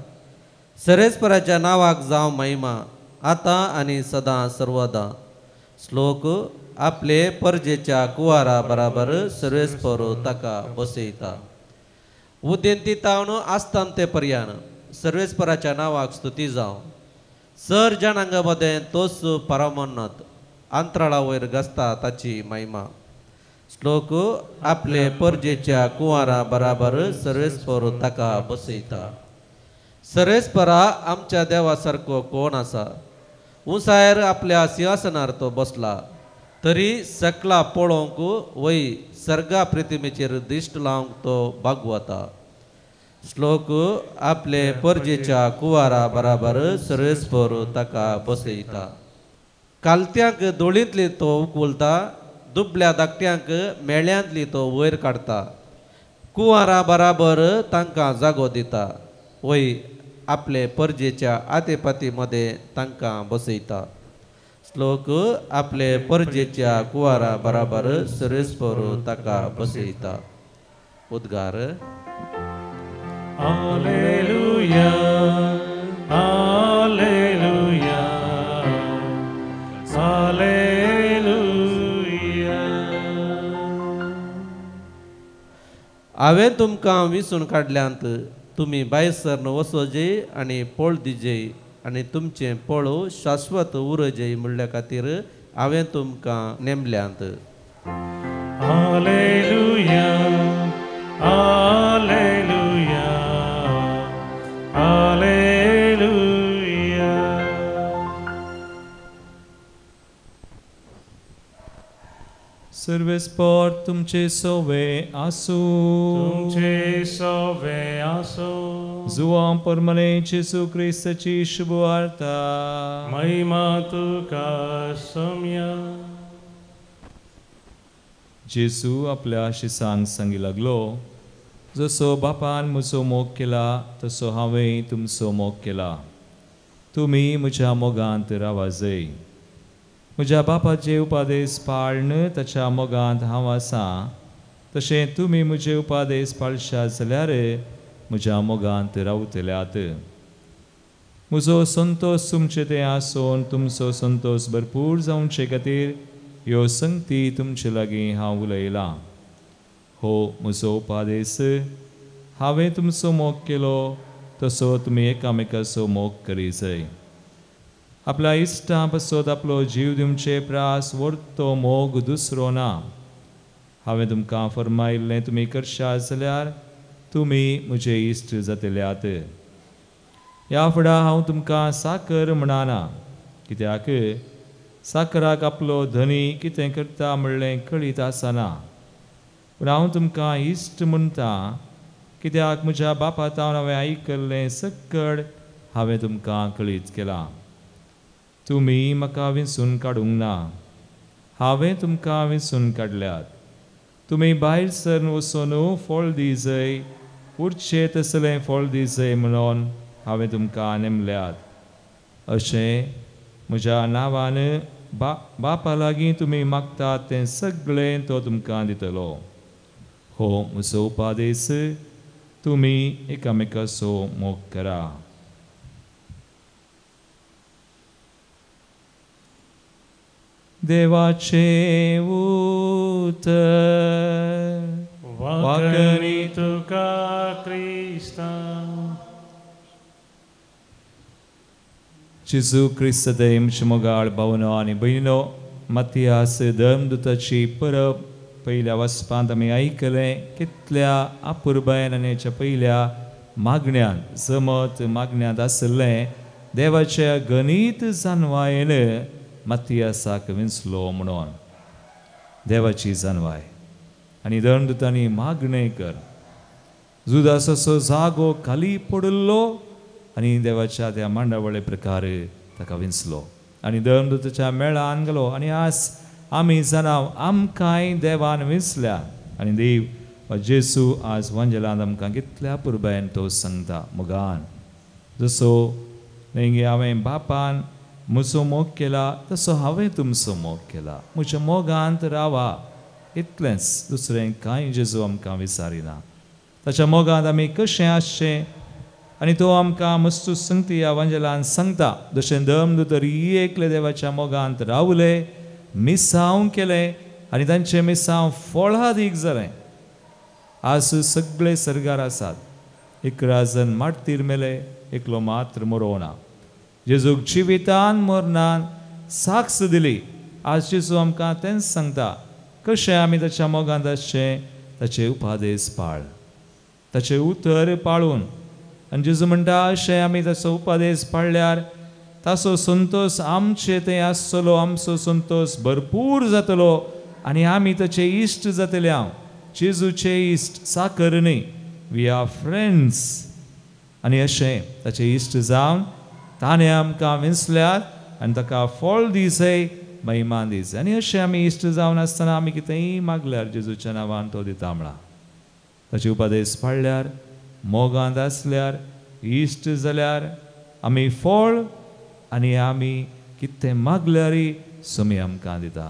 सरेस्पराच्या नांवाक जावं महिमा आतां आनी सदां सर्वदां. श्लोक आपले परजेच्या कुवारा बराबर सर्वेस्पर ताका बसयता. उदेंती तावन आसतान ते पर्यान सर्वेस्पराच्या नांवाक स्तुती जावं. सर जनांगा मदें तोच परमोन्नत अंतराळा वयर गाजता ताची महिमा. श्लोक आपले परजेच्या कुवारा बराबर सर्वेस्पर ताका बसयता. सर्वेस्परा आमच्या देवा सारको कोण आसा? उंचायर आपल्या सिंहासनार तो बसला, तरी सकला पळोवंक वय सर्गा प्रतिमेचेर दिश्ट लावंक तो बागवता. श्लोक आपले परजेच्या कुवारा बराबर सर्वेस्पर ताका बसयता. कालत्यांक दोळींतली तो उखलता, दुबल्या धाकट्यांक मेळ्यांतली तो वयर काडटा. कुवारा बराबर तांकां जागो दिता, वय आपले परजेच्या आतेपाती मदें तांकां बसयता. श्लोक आपले परजेच्या कुवारा बराबर सर्वेस्पर ताका बसयता. उद्गार. Hallelujah, hallelujah, hallelujah. हांवें तुमकां विसून काडल्यांत, तुमी भायर सरन वचोजे आनी पळ दिजे आनी तुमचें पळ शाश्वत उरजे म्हणल्या खातीर हांवें तुमकां नेमल्यांत. Hallelujah, hallelujah, hallelujah. सर्वेस्पर तुमचे सोवे आसूं. तुमचे सोवे आसूं. जुवां परमने जेजू क्रिस्ताची शुभवार्ता. महिमा तुका सोम्या. जेजू आपल्या शिसांक सांगी लागलो, जसो बापान म्हजो मोग केला तसो हांवें तुमचो मोग केला. तुमी म्हज्या मोगांत रावाजय. म्हज्या बापाचे उपादेश पाळन ताच्या मोगांत हांव आसा, तशें तुमी म्हजे उपादेश पाळशात जाल्यार म्हज्या मोगांत रावतल्यात. म्हजो संतोश तुमचे ते आसून तुमचो संतोश भरपूर जावचे खातीर ह्यो संगती तुमचे लागीं हांव उलयलां. हो म्हजो उपादेश, हांवें तुमचो मोग केलो तसो तुमी एकामेकाचो मोग करीजय. आपल्या इश्टां पासत आपलो जीव दिवचे प्रास व्हडतो मोग दुसरो ना. हांवें तुमकां फर्मायिल्लें तुमी करशात जाल्यार तुमी म्हजे इश्ट जातल्यात. ह्या फुडां हांव तुमकां साकर म्हणना, कित्याक साकराक आपलो धनी कितें करता म्हणलें कळीत आसना. पूण हांव तुमकां इश्ट म्हणटा, कित्याक म्हज्या बापा तावन हांवें आयकल्लें सक्कड हांवें तुमकां कळीत केलां. तुमी म्हाका विंचून काडूंक ना, हांवें तुमकां विंचून काडल्यात. तुमी भायर सरन वचून फळ दिजय, उरचें तसलें फळ दिजय म्हणून हांवें तुमकां नेमल्यात. अशें म्हज्या नांवान बापा लागीं तुमी मागतात तें सगळें तो तुमकां दितलो. हो म्हजो उपादेश, तुमी एकामेकाचो मोग करा. देवाचे उतर वाकणी तुका क्रिस्ता. जेजू क्रिस्त देमचे मोगाळ भावनो आनी भयणीनो, मतियास धर्मदूताची परब पयल्या वचपांत आमी आयकलें कितल्या अपुरबायेन आनी हेच्या पयल्या मागण्यान जमत मागण्यांत आशिल्लें देवाच्या गणीत जानवायेन मतियासाक विंचलो म्हणून. देवाची जानवाय आनी धर्मदूतांनी मागणें कर. जुदासाचो जागो खाली पडिल्लो आनी देवाच्या त्या मांडावळे प्रकार ताका विंचलो आनी धर्मदूताच्या मेळान गेलो. आनी आज आमी जाणां आमकांय देवान विंचल्या आनी देव वा जेजू आज वंजलान आमकां कितल्या पुरबायेन तो सांगता मोगान, जसो न्ही हांवें बापान म्हजो मोग केला तसो हांवें तुमचो मोग केला, म्हज्या मोगांत रावा. इतलेंच, दुसरें कांय जेजू आमकां विचारिना. ताच्या मोगांत आमी कशें आसचें आनी तो आमकां मस्तू संगती ह्या वंजलान सांगता. जशें धर्मदूत एकले देवाच्या मोगांत रावले, मिसांव केलें आनी तांचें मिसांव फळादीक जालें. आज सगळे सर्गार आसात, 11 जण मार्तीर मेले, एकलो मात्र मरोना. जेजूक जिवितान मरणान साक्ष दिली. आज जेजू आमकां तेंच सांगता कशें आमी ताच्या मोगांत आसचें, ताचे उपादेश पाळ, ताचें उतर पाळून. आनी जेजू म्हणटा अशें आमी ताचो उपादेश पाळल्यार ताचो संतोश आमचे थंय आसतलो, आमचो संतोश भरपूर जातलो आनी आमी ताचे इश्ट जातले. हांव जेजूचे इश्ट, साकर न्ही, we are friends. आनी अशें ताचे इश्ट जावन ताणें आमकां विंचल्यार आनी ताका फळ दिसय, महिमान दिसय. आनी अशें आमी इश्ट जावन आसतना आमी कितेंय मागल्यार जेजूच्या नांवान तो दिता म्हळां. ताचे उपादेश पाळल्यार, मोगांत आसल्यार, इश्ट जाल्यार आमी फळ आनी आमी कितें मागल्यारय सोमी आमकां दिता.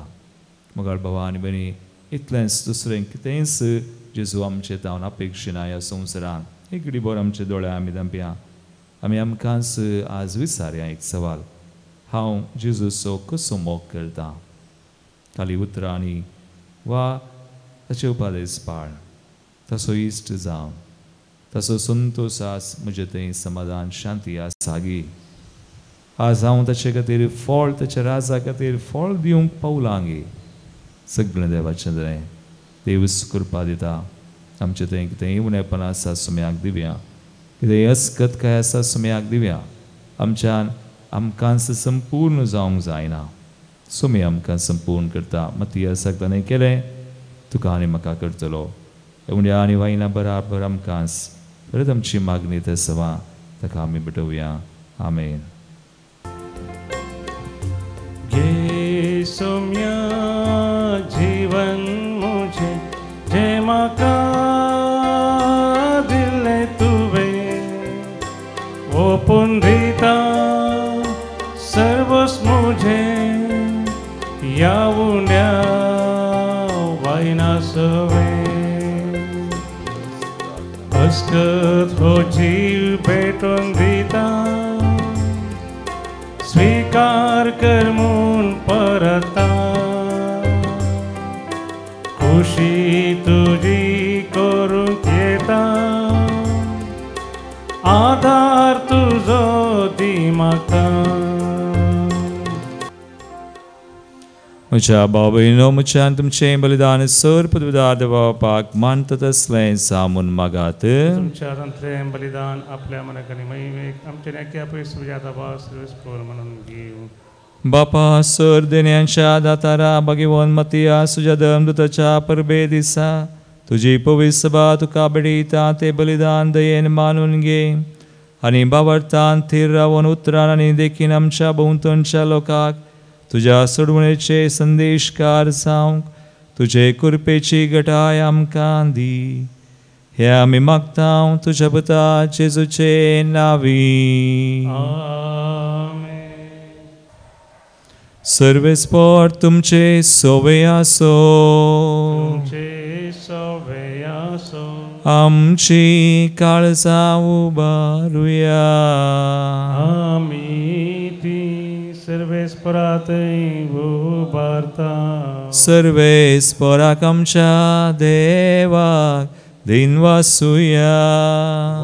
मोगाळ भावा आनी भयणी, इतलेंच, दुसरें कितेंच जेजू आमचे तावन अपेक्षिना ह्या संवसारांत. एक बर आमचे दोळे आमी धांपया, आमी आमकांच आज विचारया एक सवाल, हांव जेजूचो कसो मोग करता? खाली उतरांनी वा ताचे उपादेश पाळ, ताचो इश्ट जावन ताचो संतोश आस म्हजे थंय समाधान शांती आसागी. आज हांव ताचे खातीर फळ, ताच्या राजा खातीर फळ दिवंक पावलां गे. सगळें देवाचें दरें देवूच कृपा दिता. आमचें थंय कितेंय उणेपण आसा सुम्याक दिवया, कितेंय अस्कत काय आसा सुम्याक दिवया. आमच्यान आमकांच संपूर्ण जावंक जायना, सुमी आमकां संपूर्ण करता. मतियासाक ताणें केलें, तुका आनी म्हाका करतलो. उण्या आनी वायना बराबर आमकांच परत आमची मागणी ते सवा ताका आमी भेटोवया. आमेन. घे सोम्या जीवन मुझे जे म्हाका दिल्लें तुवें, ओपून दिता सर्वस मुझे ह्या उण्या वायना सवें. अस्कत हो जीव भेटून दिता, स्वीकार कर म्हूण परता, खुशी तुजी करूंक येता, आधार तुजो दी म्हाका. म्हज्या भाव भयणीनो, म्हज्यान तुमचें बलिदान सर पदवीदार देवा बापाक मानता तसलें सामून मागात. तुमच्या हातांतलें बलिदान आपल्या मनाक आनी महिमेक आमच्या नेक्या पयस म्हणून घेवं. बापा सर देण्यांच्या दातारा भगिवन मतियास तुज्या धर्मदूताच्या परबे दिसा तुजी पवित्र सभा तुका भेटयता ते बलिदान दयेन मानून घे आनी बावडतान थीर रावन उतरान आनी देखीन आमच्या भोंवतणच्या लोकांक तुज्या सोडवणेचे संदेशकार जावंक तुजे कृपेची घटाय आमकां दी. हे आमी मागता तुज्या पुता जेजूचे नांवी. सर्वेस्पर तुमचे सोवे आसो. आमची काळजां उबारुया. आमी ती सर्वेस्परातय उबारता. सर्वेस्पराक आमच्या देवाक दिनवासुया.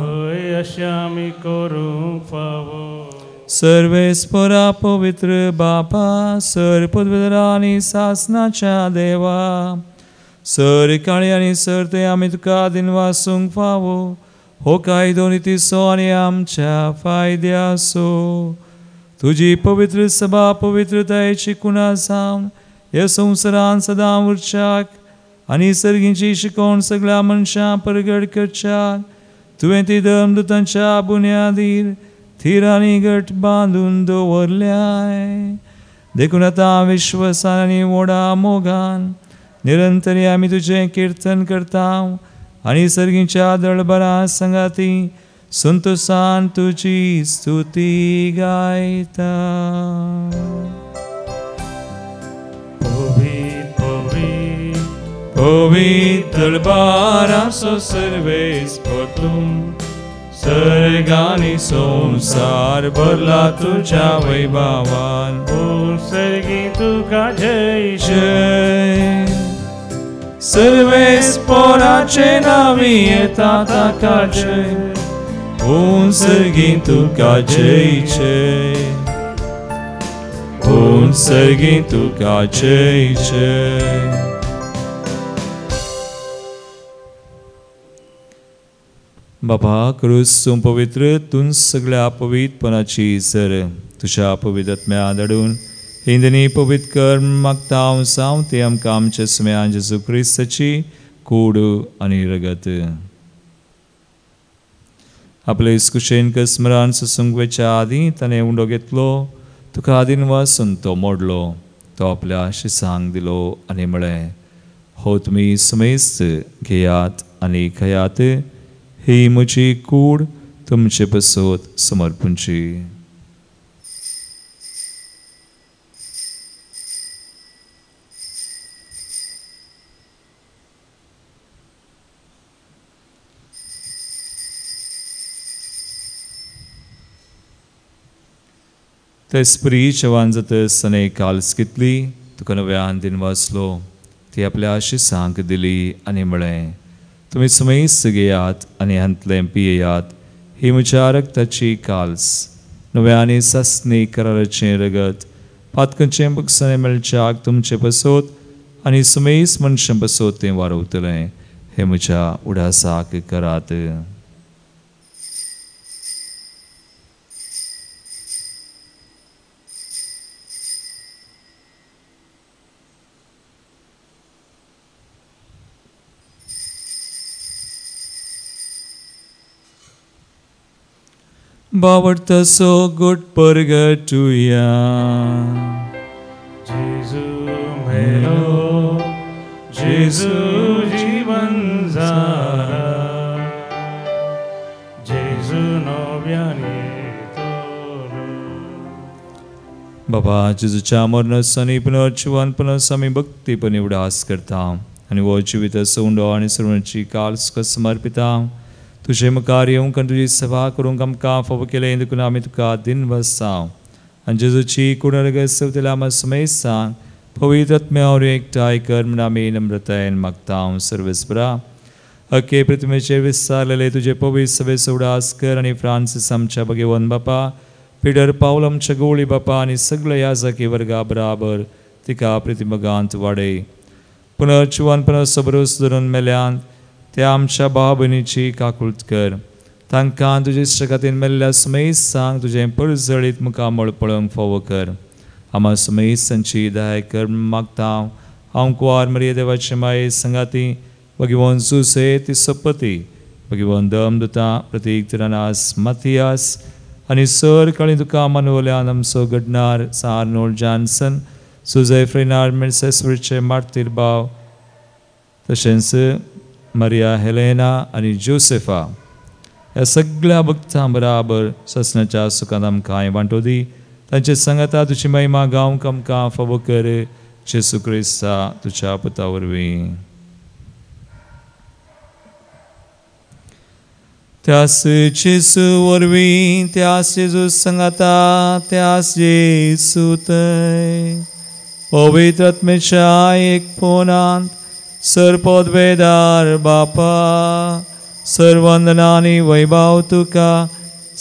वय अशें आमी करूंक फावो. सर्वेस्परा पवित्र बापा सर पवित्र आनी सासनाच्या देवा सर काळी आनी सर ते आमी तुका दिनवासूंक फावो. हो कायदो नितीचो आनी आमच्या फायद्याचो. तुजी पवित्र सभा पवित्रतायेची कुणा जावन ह्या संवसारान सदां उरच्याक आनी सर्गींची शिकवण सगळ्या मनशां परगट करच्याक तुवें ती धर्मदूतांच्या बुन्यादीर थीर आनी घट बांदून दवरल्याय. देखून आतां विश्वासान आनी व्हडा मोगान निरंतरी आमी तुजें किर्तन करता आनी सर्गींच्या दळबरा संगाती संतोषान तुजी स्तुती गायता. पवित्र पवित्र दरबाराचो सर्वेस्पर तूं सर्गानी संवसार भरला तुज्या वैभवान. सर्गी तुका जय जय. सर्वेस्पराचे नांवी येता ताका जय. ओम सर्गी तुका जय जय. ओम सर्गी तुका जय जय. बाबा क्रूस तूं पवित्र तूं सगळ्या पवित्रपणाची सर तुज्या पवित्र धाडून हिंदनी पवित्र कर मागता हांव साव ते आमकां आमच्या सुम्या जेजू क्रिस्ताची कूड आनी रगत. आपले कुशेन स्मरण सोसूंक वयच्या आदीं ताणें उंडो घेतलो तुका आदीन वासून तो मोडलो. तो आपल्या शिसांक दिलो आनी म्हळें, हो तुमी समेस्त घेयात आनी खायात. ही म्हजी कूड तुमचे पसत समर्पणची. तेस्परी चेवान जातस आनी काल्स घेतली तुका नव्यान दिन वाचलो. ती आपल्या शिसांक दिली आनी म्हळें, तुमी समेस्त घेयात आनी हांतलें पियेयात. ही म्हज्या रक्ताची काल्स नव्या आनी सासणी कराराचें रगत पातकांचें बक्षाणें मेळच्याक तुमचे पसत आनी समेस्त मनशां पसत तें वारवतलें. हें म्हज्या उडासाक करात. बावडतसो गुट परगटुया. जेजू मेलो जेजू जीवन जाला जेजू नव्यान येतलो. बाबा जेजूच्या मरणाचो आनी पुनर्जिवनपणाचो आमी भक्तीपणी उडास करता आनी हो जिविताचो उंडो आनी सर्वांची काल तुका समर्पिता. तुजे मुखार येवंक आनी तुजी सेवा करूंक आमकां फावो केलें देखून आमी तुका दिनवासा. आनी जेजूची कुडरगत सेवतल्या आमकां समेस्तांक पवित्र आत्म्या वरवीं एकठांय कर म्हूण आमी नम्रतायेन मागता. सर्वेस्परा अखे प्रतिमेचेर विस्तारलेले तुजे पवित्र सभेचो उडास कर आनी फ्रांसीस आमच्या भगेवन बापा, पिटर पावल आमच्या गवळी बापा आनी सगळ्या याजकी वर्गा बराबर तिका प्रतिमगांत वाडय. पुनर्जिवनपणाचो भरोस धरून मेल्यान त्या आमच्या भाव भयणीची काकूळत कर. तांकां तुजे इश्टागतीन मेल्ल्या समेस्तांक तुजें परजळीत मुखामळ पळोवंक फावो कर. आमा समेस्तांची दया कर मागता. हांव कुंवार मरिये देवाचे माये संगाती भगवान जुसे ती सपती भगवान दमदुता प्रतीक तिरानास माथियास आनी सर काळी तुका मानवल्यान आमचो घडणार सा आर्नोल्ड जॉन्सन सुजय फ्रेनार्ड मिर्सेसवरचे मार्तीर भाव तशेंच मरिया हेलेना आनी जोसेफा ह्या सगळ्या भक्तां बराबर ससनाच्या सुखान आमकां वांटो दी. तांचे सांगाता तुजी महिमा गावंक आमकां फावो कर. जेजू क्रिस्ता तुज्या पुता वरवीं. त्यास जेजू वरवीं त्यास जेजू सांगाता त्यास जेजू थंय पवित्र आत्म्याच्या एकपणांत सर्वपदवेदार बापा सर्वंदना आनी वैभव तुका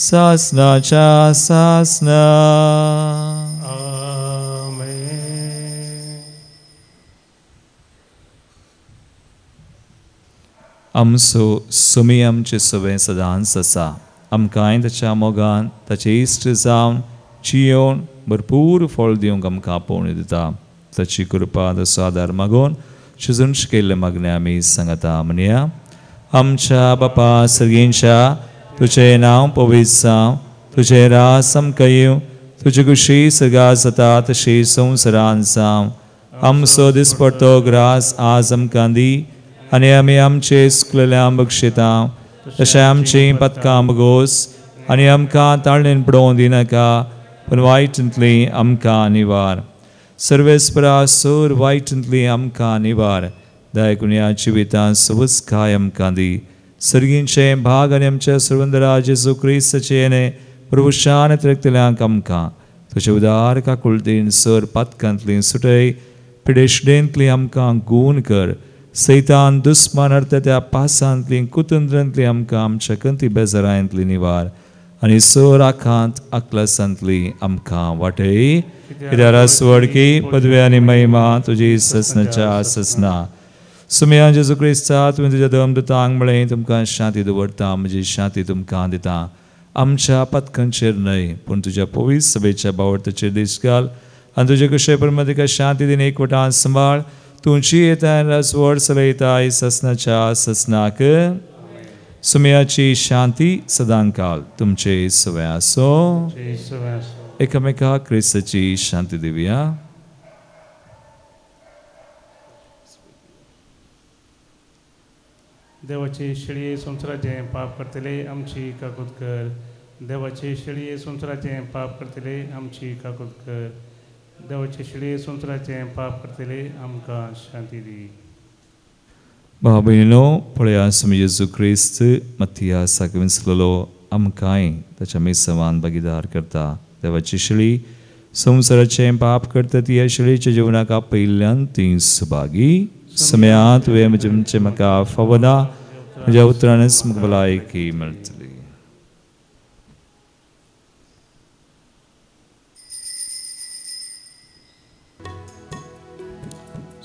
सासनाच्या सासना. आमचो सुमी आमचे सगळें सदांच आसा. आमकांय ताच्या मोगान ताचे इश्ट जावन जियोवन भरपूर फळ दिवंक आमकां आपोवणी दिता. ताची कृपा ताचो आदार मागून शिजून शिकयल्ले मागणें आमी सांगता. म्हणया, आमच्या बापा सर्गींच्या, तुजें नांव पवित्र जावं, तुजें रास आमकां येवं, तुजी खुशी सर्गात जाता तशी संवसारांत जावं. आमचो दिसपडतो ग्रास आज आमकां दी आनी आमी आमचे चुकलेल्या बक्षिता तशें आमचीं पदकां बगोस आनी आमकां ताळणेन पडोवंक दिनाका, पूण वायटांतली आमकां निवार. सर्वेस्परा सोर वायटांतली आमकां निवार. दयाकून ह्या जिवितांत सवस्काय आमकां दी. सर्गींचे भाग आनी आमच्या सर्वंदरा जेजू क्रिस्ताचें येणें प्रभुशान त्रेकतल्यांक आमकां तुजे उदार काकुळटेन सर पातकांतली सुटय, पिडेशडेंतली आमकां गूण कर. सैतान दुस्मान अर्थ त्या पासांतली कुतंत्रांतली आमकां आमच्या कंती बेजारांतली निवार आनी सर आखांत आकलासांतली आमकां वाटय. कित्याक रासवडकी पदवी आनी महिमा तुजी ससनाच्या ससना. सुमया जेजू क्रिस्ता, तुवें तुज्या दमदूतांक म्हळें, तुमकां शांती दवरता, म्हजी शांती तुमकां दिता. आमच्या पथकांचेर न्हय पूण तुज्या पवित्र सभेच्या बावडताचेर दीस घाल आनी तुजे कशे प्रमाण तिका शांती दिन एकवटान सांबाळ. तुमची येता रासवड चलयताय ससनाच्या ससनाक. सुमयाची शांती सदांकाल तुमचे सवय आसो. एकामेका क्रिस्ताची शांती दिवया. देवाची शेळये संवसाराचें पाप करतले आमची काकूत कर. देवाची शेळये संवसाराचें पाप करतले आमची काकूत कर. देवाचे शेळये संवसाराचें पाप करतले आमकां शांती दी. भाव भयणीनो, पळया स्वामी जेजू क्रिस्त मथियासाक विंचलेलो आमकांय ताच्या मिसवान भागीदार करता. देवाची शेळी संवसाराचें पाप करता ती ह्या शेळीच्या जिवनाक आपयिल्ल्यान ती सुभागी. समया तुवें म्हजें म्हाका फावना, म्हज्या उतरानच म्हाका भलायकी मेळटली.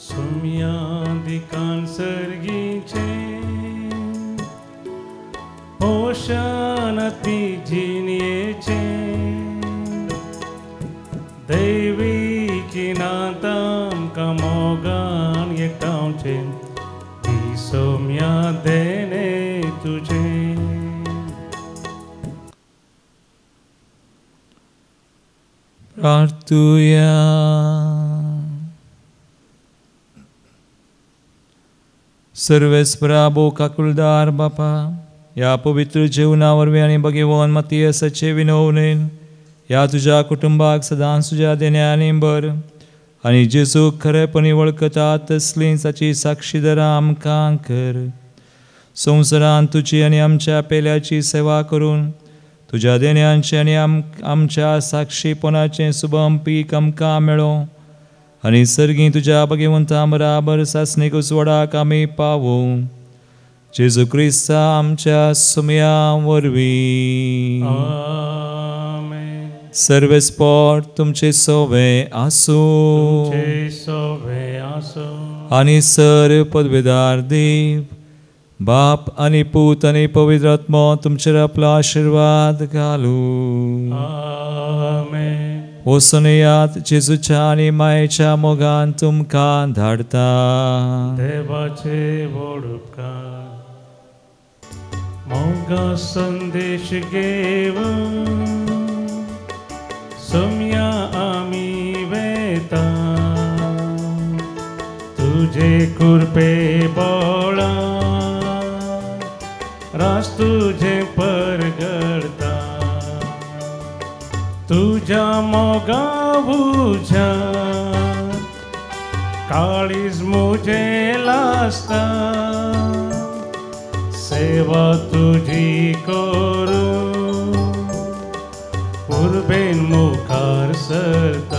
सुम्यादिकान सर्गीचें पोशानती जिणयेचें दैवी नातां मोगान एकठांवचें ती सौम्या देणे तुजें. प्रार्थुया. सर्वेस्परा भोव काकुळदार बापा, ह्या पवित्र जेवणा वरवीं आनी भगेवन मतियसाचे विनवणेन ह्या तुज्या कुटुंबाक सदांच तुज्या देण्यानी बर आनी जेजूक खरेपणी वळखता तसली ताची साक्षीदारां आमकां कर. संवसारांत तुजी आनी आमच्या पेल्याची सेवा करून तुज्या देण्यांचें आनी आमच्या साक्षीपणाचें सुबम पीक आमकां मेळों आनी सर्गीं तुज्या भगवंता बराबर सासणीक उजवाडाक आमी पावूं. जेजू क्रिस्ता आमच्या सुमया वरवीं. सर्वेस्पोर तुमचे सोवे आसूं आनी सर पदवेदार देव बाप आनी पूत आनी पवित्र आत्मो तुमचेर आपलो आशिर्वाद घालूं. वचून जेजूच्या आनी मायेच्या मोगान तुमकां धाडटा. देवाचे व्हड उपकार मोगा संदेश घेवन सोम्या आमी वेता तुजे कृपे बोळा रास तुजे परगडता तुज्या मोगा उज्या काळीज मुजें लासता सेवा. सेवा तुजी करूं उर्बेन मुखार सरता।